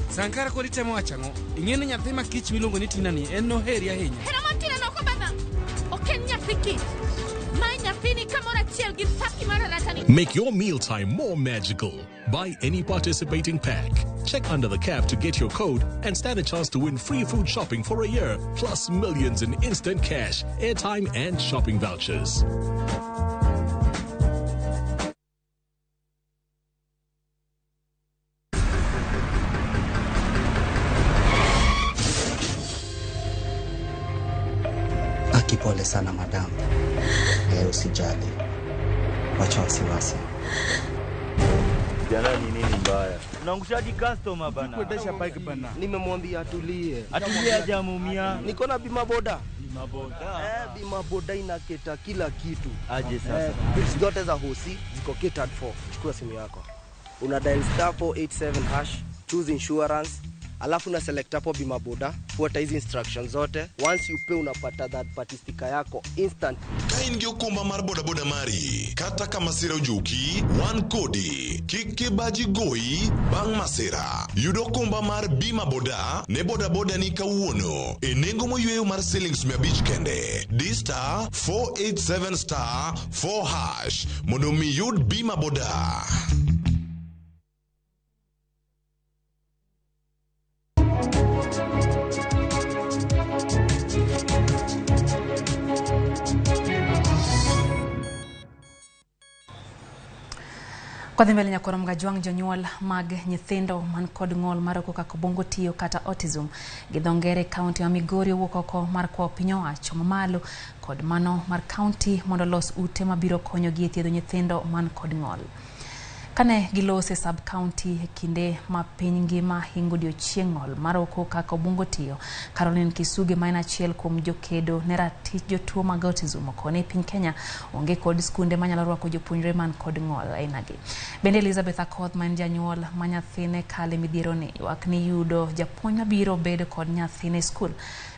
Sankara kod itemo wacho ang'o? Ing'e ni nyathi ma kich miluongo ni Tina ni en noheri ahinya. Hera mar Tina no kobadha. Ok en nyathi kich. Mae nyathini kamoro achiel gi paki mar aratani. Make your mealtime more magical. Buy any participating pack. Check under the cap to get your code and stand a chance to win free food shopping for a year, plus millions in instant cash, airtime, and shopping vouchers. Aki, pole sana madam. Usijali, wacha wasiwasi. Jana ni nini mbaya? Unaangushaji customer bana. Kuendesha bike bana. Nimemwambia atulie. Atulie hajamuumia. Niko na bima boda. Bima boda. Bima boda inaketa kila kitu. Aje sasa. Bills zote za hosi ziko catered for. Chukua simu yako. Una dial star 487 hash, choose insurance, alafu una select hapo bima boda, fuata hizi instructions zote. Once you pay unapata third party sticker yako instant. Ka in gi okumba mar bodaboda mari, kata ka masira ojuki, wan kodi. Kik kibaji goyi bang' masira. Yud okumba mar bima boda ne bodaboda ni kawuono e nengo moyweyo mar silings 500 kende. Di star 487 star 4 hash mondo mi yud bima boda. Kwadhi mbele nyakoro Mgajwang' jonyuol mag nyithindo man kod ng'ol mar oko kaka obwongo tiyo kata autism gi dho ngere kaunti ma Migori owuok oko mar kwayo piny owacho mamalo kod mano mar kaunti mondo olos ute mabiro konyogi e thiedho nyithindo man kod ng'ol. Kane gilose sub county e kinde ma piny ngima hingo odiochieng' ng'ol mar oko kaka obwongo tiyo, Caroline Kisuge ma en achiel kuom jokedo ne ratich jotuo mag autism okone e piny Kenya onge kod skunde manyalo rwako jopuonjre man kod ng'ol ainagi. Bende Elizabeth Akoth ma en janyuol ma nyathine kale midhieroni ywak ni yudo japuonj mabiro bedo kod nyathine e skul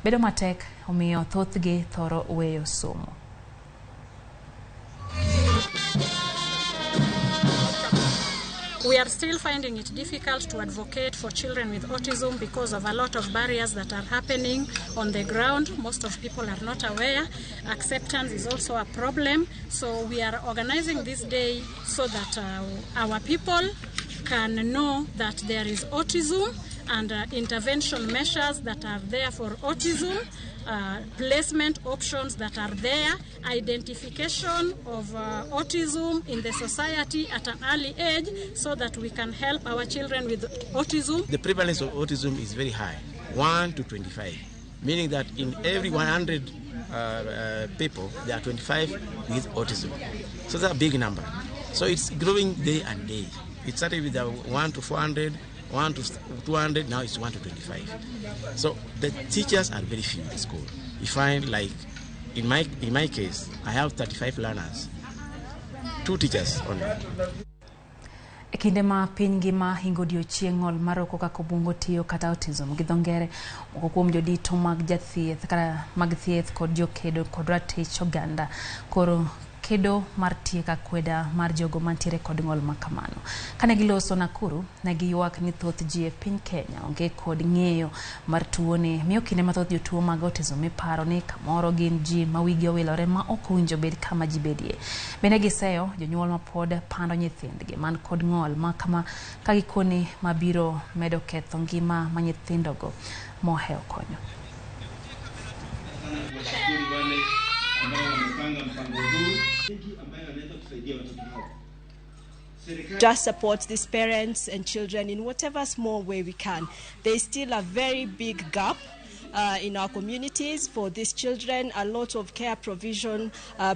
bedo matek, omiyo thothgi thoro weyo somo. We are still finding it difficult to advocate for children with autism because of a lot of barriers that are happening on the ground. Most of people are not aware. Acceptance is also a problem. So we are organizing this day so that our people can know that there is autism and intervention measures that are there for autism, placement options that are there, identification of autism in the society at an early age so that we can help our children with autism. The prevalence of autism is very high, 1 to 25, meaning that in every 100 people, there are 25 with autism. So that's a big number. So it's growing day and day. It started with 1 to 400, 1 to 200, now it's 1 to 25. So the teachers are very few in the school. You find, like, in my case, I have 35 learners, 2 teachers only. E kinde ma piny ngima hingo odiochieng' ng'ol mar oko kaka obwongo tiyo kata autism gi dho ngere, moko kuom jodito mag jathieth kata mag thieth kod jokedo kod ratich oganda koro kedo mar tieko akweda mar jogo mantiere kod ng'ol ma kamano. Kane giloso Nakuru, ne giywak ni thoth ji e piny Kenya onge kod ng'eyo mar tuoni, miyo kinde mathoth jotuo mag autism iparo ni kamoro gin ji ma wigi owilore ma ok owinjo bed kama ji bedie. Bende giseyo jonyuol ma pod pando nyithindgi man kod ng'ol ma kama ka gikone mabiro medo ketho ngima ma nyithindogo mohewo konyo. Just support these parents and children in whatever small way we can. There is still a very big gap in our communities for these children, a lot of care provision,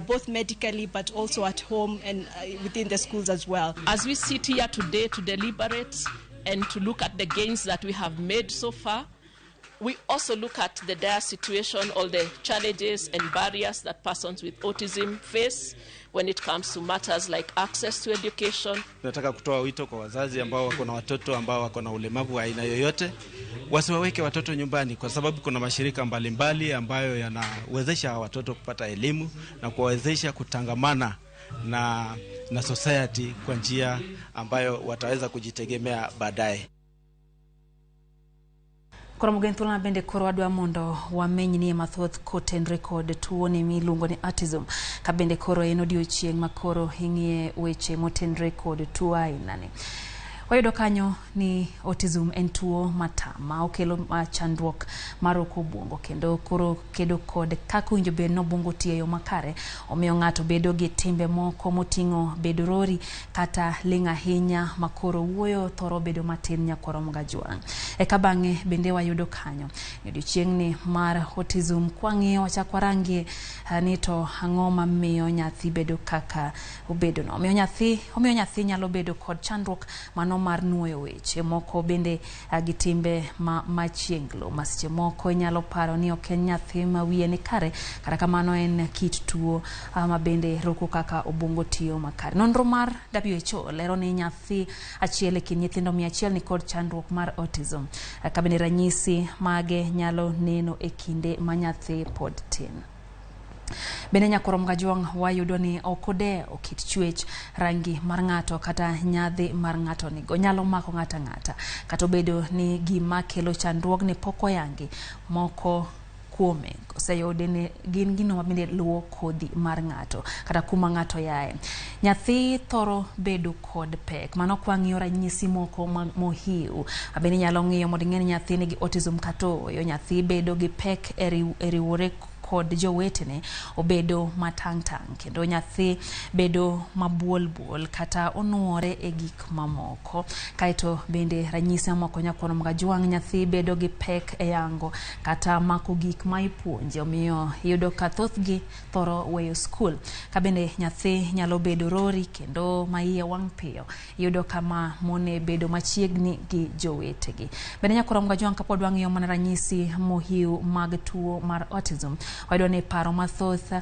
both medically but also at home and within the schools as well. As we sit here today to deliberate and to look at the gains that we have made so far, we also look at the dire situation, all the challenges and barriers that persons with autism face when it comes to matters like access to education. Nataka kutoa wito kwa wazazi ambao wako na watoto ambao wako na ulemavu wa aina yoyote, wasiwaweke watoto nyumbani, kwa sababu kuna mashirika mbalimbali ambayo yanawezesha watoto kupata elimu na kuwawezesha kutangamana na society kwa njia ambayo wataweza kujitegemea baadaye. Koro mugen thuolo bende koro wadwa mondo wameny nie mathoth kotenre kod tuoni miluongo ni autism, ka bende koro en odiochieng' ma koro ing'iye weche motenre kod tuo ainani. Wayudo kanyo ni autism en tuo matama okelo chandruok mar oko obwongo kendo koro kedo kod kaka owinjo bed ni obwongo tiyo e yo makare, omiyo ng'ato bedo gi timbe moko moting'o bedo rori kata ling' ahinya makoro wuoyo thoro bedo matin nyakwaro Mgajwang'. Eka bang'e bende wayudo kanyo ni odiochieng'ni mar autism kwang'iyo wachak warangie ni to ang'o mamiyo nyathi bedo kaka obedono. Omiyo nyathi nyalo bedo kod chandruok mano mar nuoyo weche moko bende gi timbe ma machienglo ma seche moko inyalo paro ni ok en nyathi ma wiye ni kare, kata kamano en kit tuo ma bende roko kaka obwongo tiyo makare. Nonro mar WHO lero ni nyathi achiel e kind nyithindo 100 ni kod chandruok mar autism, ka bende ranyisi mage nyalo neno e kinde ma nyathi pod tin. Bende nyakwaro Mgajwang' wayudo ni ok odewo kit chwech, rangi mar ng'ato kata nyadhi mar ng'ato nigo nyalo mako ng'ato ang'ata, kata obedo ni gima kelo chandruogni pok oyangi. Moko kuome oseyudi ni gin gino ma bende luwo kodhi mar ng'ato kata kuma ng'ato yae. Nyathi thoro bedo kod pek mano kwang'iyo ranyisi moko mohiu bende inyalo ng'iyo mondo ing'e ni nyathi nigi autism kata ooyo. Nyathi bedo gi pek e riwore kod jowetene, obedo matang' tang' kendo nyathi bedo mabuol buol kata onuore e gik mamoko. Kaeto bende ranyisi mamoko nyakwaro Mgajwang', nyathi bedo gi pek e yango kata mako gik ma ipuonje, omiyo iyudo ka thothgi thoro weyo skul. Ka bende nyathi nyalo bedo rori kendo ma iye wang' piyo, iyudo kama mone bedo machiegni gi jowetegi. Bende nyakwaro Mgajwang' kapod wang'iyo mana ranyisi mohiu mag tuo mar autism, wayudo ni paro mathoth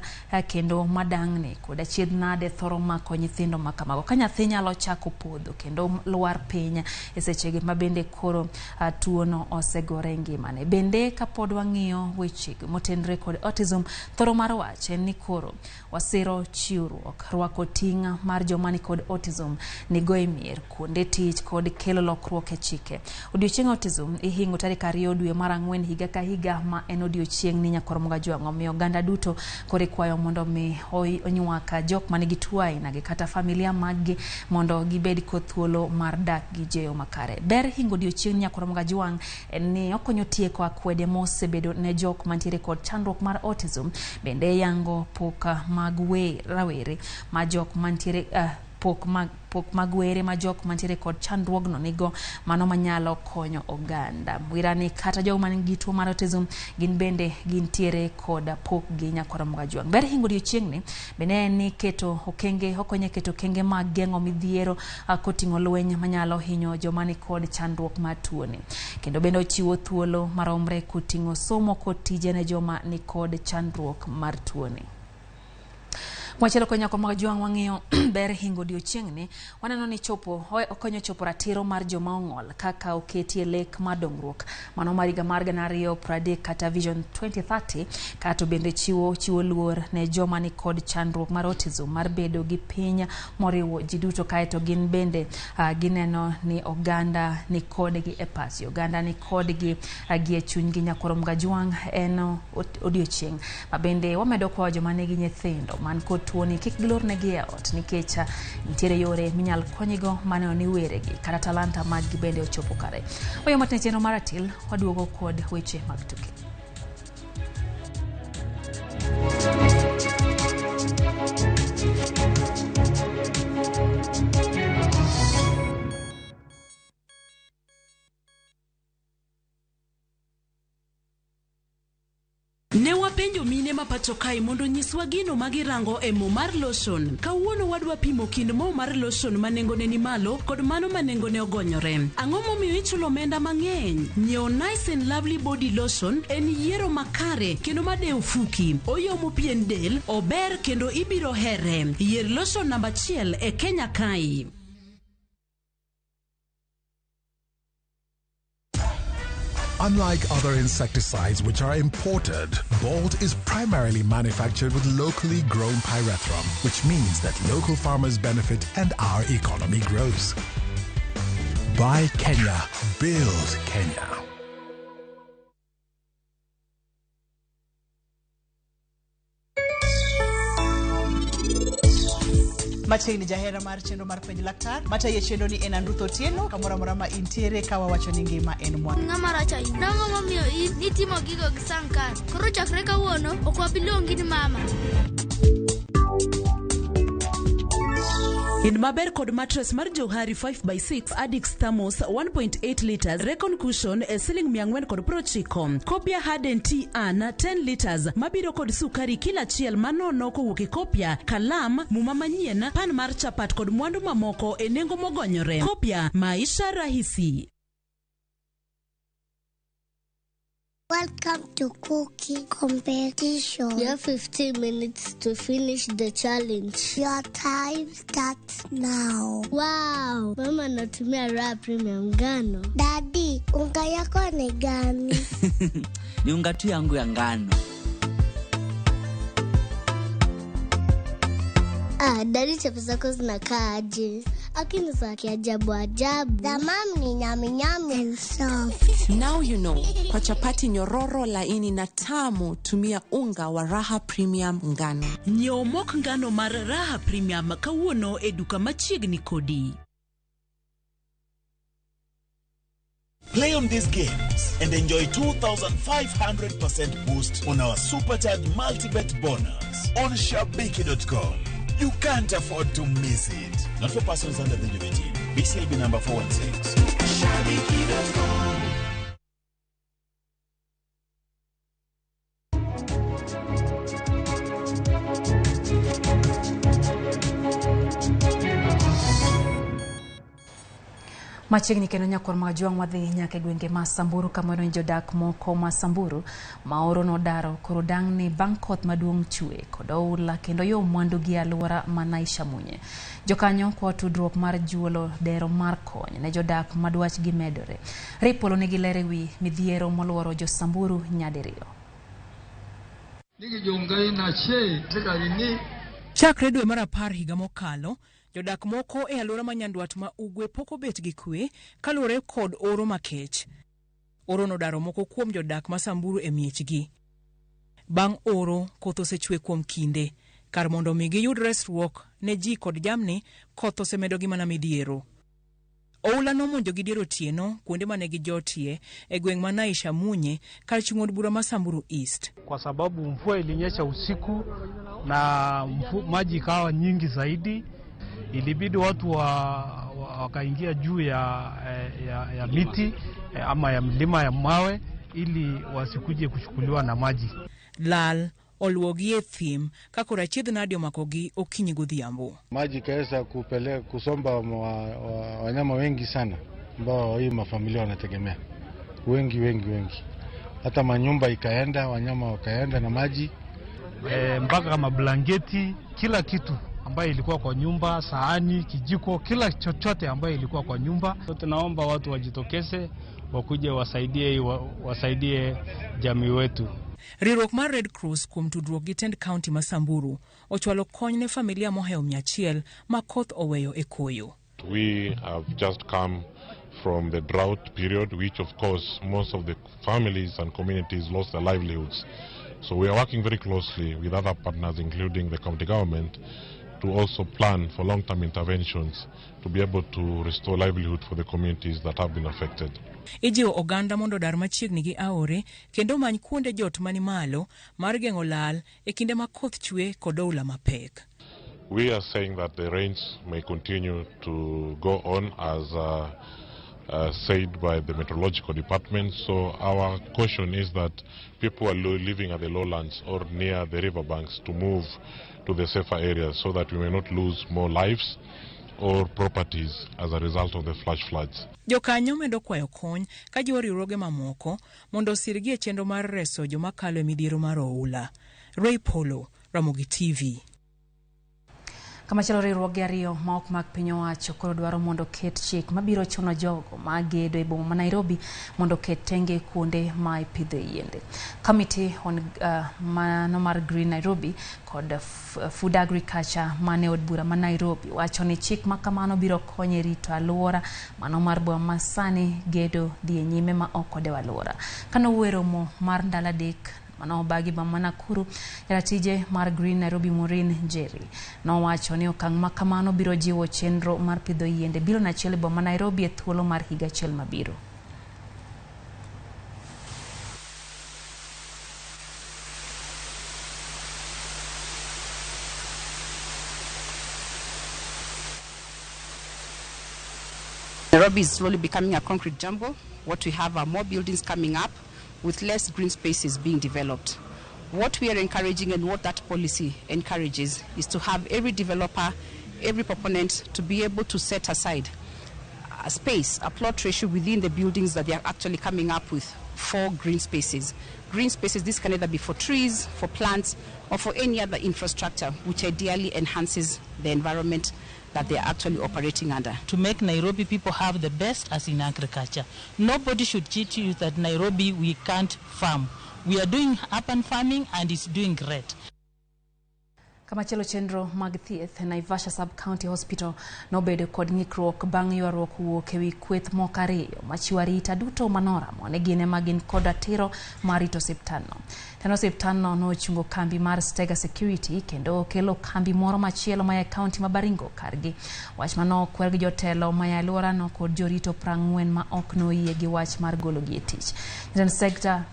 kendo madang'ni kod achiedh nade thoro mako nyithindo ma kamago. Ka nyathi nyalo chako podho kendo lwar piny e sechegi ma bende koro tuono osegore e ngimane. Bende kapod wang'iyo weche motenre kod autism, thoro mar wach en ni koro wasiro chiwruok, rwako ting' mar joma nikod autism nigo e mier, kuonde tich kod kelo lokruok e chike. Odiochieng' autism ihingo tarik 2 dwe mar 4 higa ka higa ma en odiochieng' ni nyakwaro Mgajwang', omiyo oganda duto koro ikwayo mondo mi onywak jok manigi tuo ainagi kata familia maggi mondo gibed kod thuolo mar dak gi ji e yo makare. Ber hingo odiochieng' nyakwaro Mgajwang' en ni okonyo tieko akwede mosebedo ne jok mantiere kod chandruok mar autism, bende yango pok mag rawere ma jok mantiere pok mag were ma jok mantiere kod chandruogno nigo, mano manyalo konyo oganda. Wirani kata jogo man gi tuo mar autism gin bende gintiere kod pok gi nyakwaro Mgajwang'. Ber hingo odiochieng'ni bende en ni keto okenge, okonyo e keto okenge mag geng'o midhiero koting'o lweny manyalo hinyo joma nikod chandruok mar tuoni, kendo bende ochiwo thuolo maromre koting'o somo kod tije ne joma nikod chandruok mar tuoni. Machielo konya kwa mag jwang' wang'iyo ber hingo odiochieng'ni, waneno ni chopo okonyo chopo ratiro mar joma ong'ol kaka oketie lek mar dongruok mano mar higa mar 2030 kata Vision 2030, kato bende chiwo luor ne joma ni kod chandruok mar autism mar bedo gi piny moriwo ji duto. Kaeto gin bende gineno ni oganda ni kodgi e pachgi, oganda ni kodgi gi e chunygi. Nyakoro Mgajwang' en odiochieng' ma bende wamedo kwayo joma nigi nyithindo man kod tuoni kik gilornegi e ot, nikech nitiere yore minyal konygo maneno ni weregi kata talanta maggi bende ochopo kare. Oyo matne chenro mar Atil, waduogo kod weche mag tuke. Ne wapenjo mine ma pacho kae mondo nyiswa gino ma girango e mo mar lotion. Kawuono wadwa pimo kind mo mar lotion ma nengone ni malo kod mano ma nengone ogonyore. Ang'o momiyo ichulo omenda mang'eny? Nyiewo Nice and Lovely Body Lotion en yiero makare kendo madewo fuki. Oyomo pien del, ober kendo ibiro here. Yier lotion namba 1 e Kenya kae. Unlike other insecticides which are imported, Bolt is primarily manufactured with locally grown pyrethrum, which means that local farmers benefit and our economy grows. Buy Kenya, build Kenya. Machiegni jahera mar chenro mar penj laktar matayo chenro ni en Andruth Otieno kamoro amora ma intiere ka wawacho ni ngima en mwandu. Ng'ama rach ahinya. Nang'o momiyo in nitimo gigo gi Sankara? Koro chakre kawuono ok wabi luongi ni mama. In maber kod mattress mar Johari 5x6 Adix Thermos 1.8 liters Recon cushion e siling 490. Kopia Harden Tea An 10 liters mabiro kod sukari kila achiel manono kowuok e Kopia, kalam, muma manyien, pan mar chapat kod mwandu mamoko e nengo mogonyore. Kopia, maisha rahisi. Welcome to cooking competition. You have 15 minutes to finish the challenge. Your time starts now. Wow, mama anatumia Raha Premium ngano. Daddy, unga yako ni gani? Ni unga tu yangu ya ngano. Ah, daddy, chapo zako zinakaa aje? Akini za kiajabu ajabu. The mom ni nyami nyami and soft. Now you know. Kwa chapati nyororo laini na tamu, tumia unga wa Raha Premium ngano. Nyiew mok ngano mar Raha Premium kawuono e duka machiegni kodi. Play on these games and enjoy 2,500% boost on our Supercharged Multibet bonus on Shabiki.com. You can't afford to miss it. Not for persons under the age of 18. BCLB number 416. Shabiki.com. Machiegni kendo nyakwar mag jwang' wadhi nyaka e gwenge ma Samburu kama ni jodak moko ma Samburu ma oro nodaro koro dang'ni bang' koth maduong' chwe kod oula kendo yo mwandu gi alwora ma Naisha Munye. Jokanyo kwa tudruok mar juolo dero mar kony ne jodak ma dwachgi medore. Ripolo nigi ler ewi midhiero moluoro jo Samburu nyadiriyo. Chakre dwe mar 10 higa mokalo, jodak moko e alwora ma Nyandwat ma Ugwe pok obet gi kwe kaluwore kod oro makech. Oro nodaro moko kuom jodak ma Samburu e miechgi. Bang' oro, koth osechwe kuom kinde. Kar mondo mi giyud resruok ne ji kod jamni, koth osemedogi mana midhiero. Oula nomonjogi dier otieno kuonde mane gijotie e gweng' ma Naisha Munye kar chung' od bura ma Samburu East. Kwa sababu mvua ilinyesha usiku na maji ikawa nyingi zaidi, ilibidi watu wakaingia juu ya miti ama ya mlima ya mawe ili wasikuje kuchukuliwa na maji. Lal oluogi e thim ka koro achiedh nadi omakogi okinyi godhiambo. Maji ikaweza kupeleka kusomba wanyama wengi sana ambao hii mafamilia wanategemea. Wengi wengi wengi. Hata manyumba ikaenda, wanyama wakaenda na maji. mpaka mablanketi, kila kitu ambayo ilikuwa kwa nyumba, sahani, kijiko, kila chochote ambayo ilikuwa kwa nyumba. So, tunaomba watu wajitokeze wakuje wasaidie jamii wetu. Riwruok mar Red Cross kuom tudruok gi tend kaunti ma Samburu ochwalo kony ne familia mohewo 100 ma koth oweyo e koyo. We have just come from the drought period, which of course most of the families and communities lost their livelihoods. So we are working very closely with other partners, including the county government, to also plan for long-term interventions to be able to restore livelihood for the communities that have been affected. Ijiwo oganda mondo odar machiegni gi aore kendo many kuonde jot mani malo mar geng'o lal e kinde ma koth chwe kod oula mapek. We are saying that the rains may continue to go on as said by the meteorological department. So our caution is that people are living at the lowlands or near the riverbanks to move to the safer areas so that we may not lose more lives or properties as a result of the flash floods. Jokanyo medo kwayo kony ka jiwo riwruoge mamoko mondo osirgi e chenro mar reso joma kalo e midhiero mar oula. Ray Polo, Ramogi TV. Kamachielo, riwruoge ariyo ma ok mag piny owacho koro dwaro mondo oket chik mabiro chuno jogo ma gedo e boma ma Nairobi mondo oket tenge kuonde ma ipidhe yiende. Committee on mano mar Green Nairobi kod Food Agriculture mane od bura ma Nairobi wacho ni chik ma kamano biro konyo e rito alwora mano mar boma ma sani gedo dhi e nyime ma ok odewo alwora. Kanowuoyo e romo mar ndalo 3 mano obagi boma ma Nakuru, jaratije mar Green Nairobi Maureen Njeri nowacho ni okang' ma kamano biro jiwo chenro mar pidho yiende bilion 1 e boma ma Nairobi e thuolo mar higa achiel mabiro. Nairobi is slowly becoming a concrete jungle. What we have are more buildings coming up with less green spaces being developed. What we are encouraging and what that policy encourages is to have every developer, every proponent to be able to set aside a space, a plot ratio within the buildings that they are actually coming up with for green spaces. Green spaces, this can either be for trees, for plants, or for any other infrastructure which ideally enhances the environment that they are actually operating under. To make Nairobi people have the best as in agriculture. Nobody should cheat you that Nairobi we can't farm. We are doing urban farming and it's doing great. Kamachielo, chenro mag thieth Naivasha Sub-County Hospital nobedo kod ng'ikruok bang' ywaruok wuok ewi kweth moko ariyo machiwo arita duto manoramo ne gin ema gin kod ratiro mar rito osiptandno. Tend osiptandno nochungo kambi mar Stega Security kendo okelo kambi moro machielo maya e kaunti ma Baringo kargi. Wach mano okwer gi jotelo maya alworano kod jorito 40 ma ok noyie gi wach mar gologi e tich. Jatend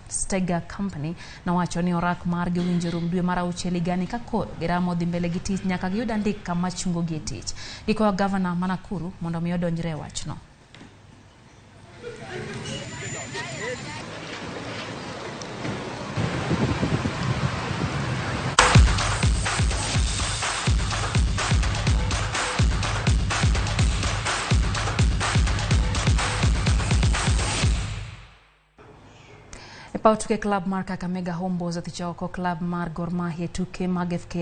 Stega Company nowacho ni orak margi owinjo rum dwe mar 6 higani ka koro giramo dhi mbele gi tich nyaka giyud andika machungogi e tich. Gikwayo gavana ma Nakuru mondo mi odonjre e wachno. E paw tuke, club mar Kakamega Homeboyz othicho oko club mar Gor Mahia e tuke mag FKF.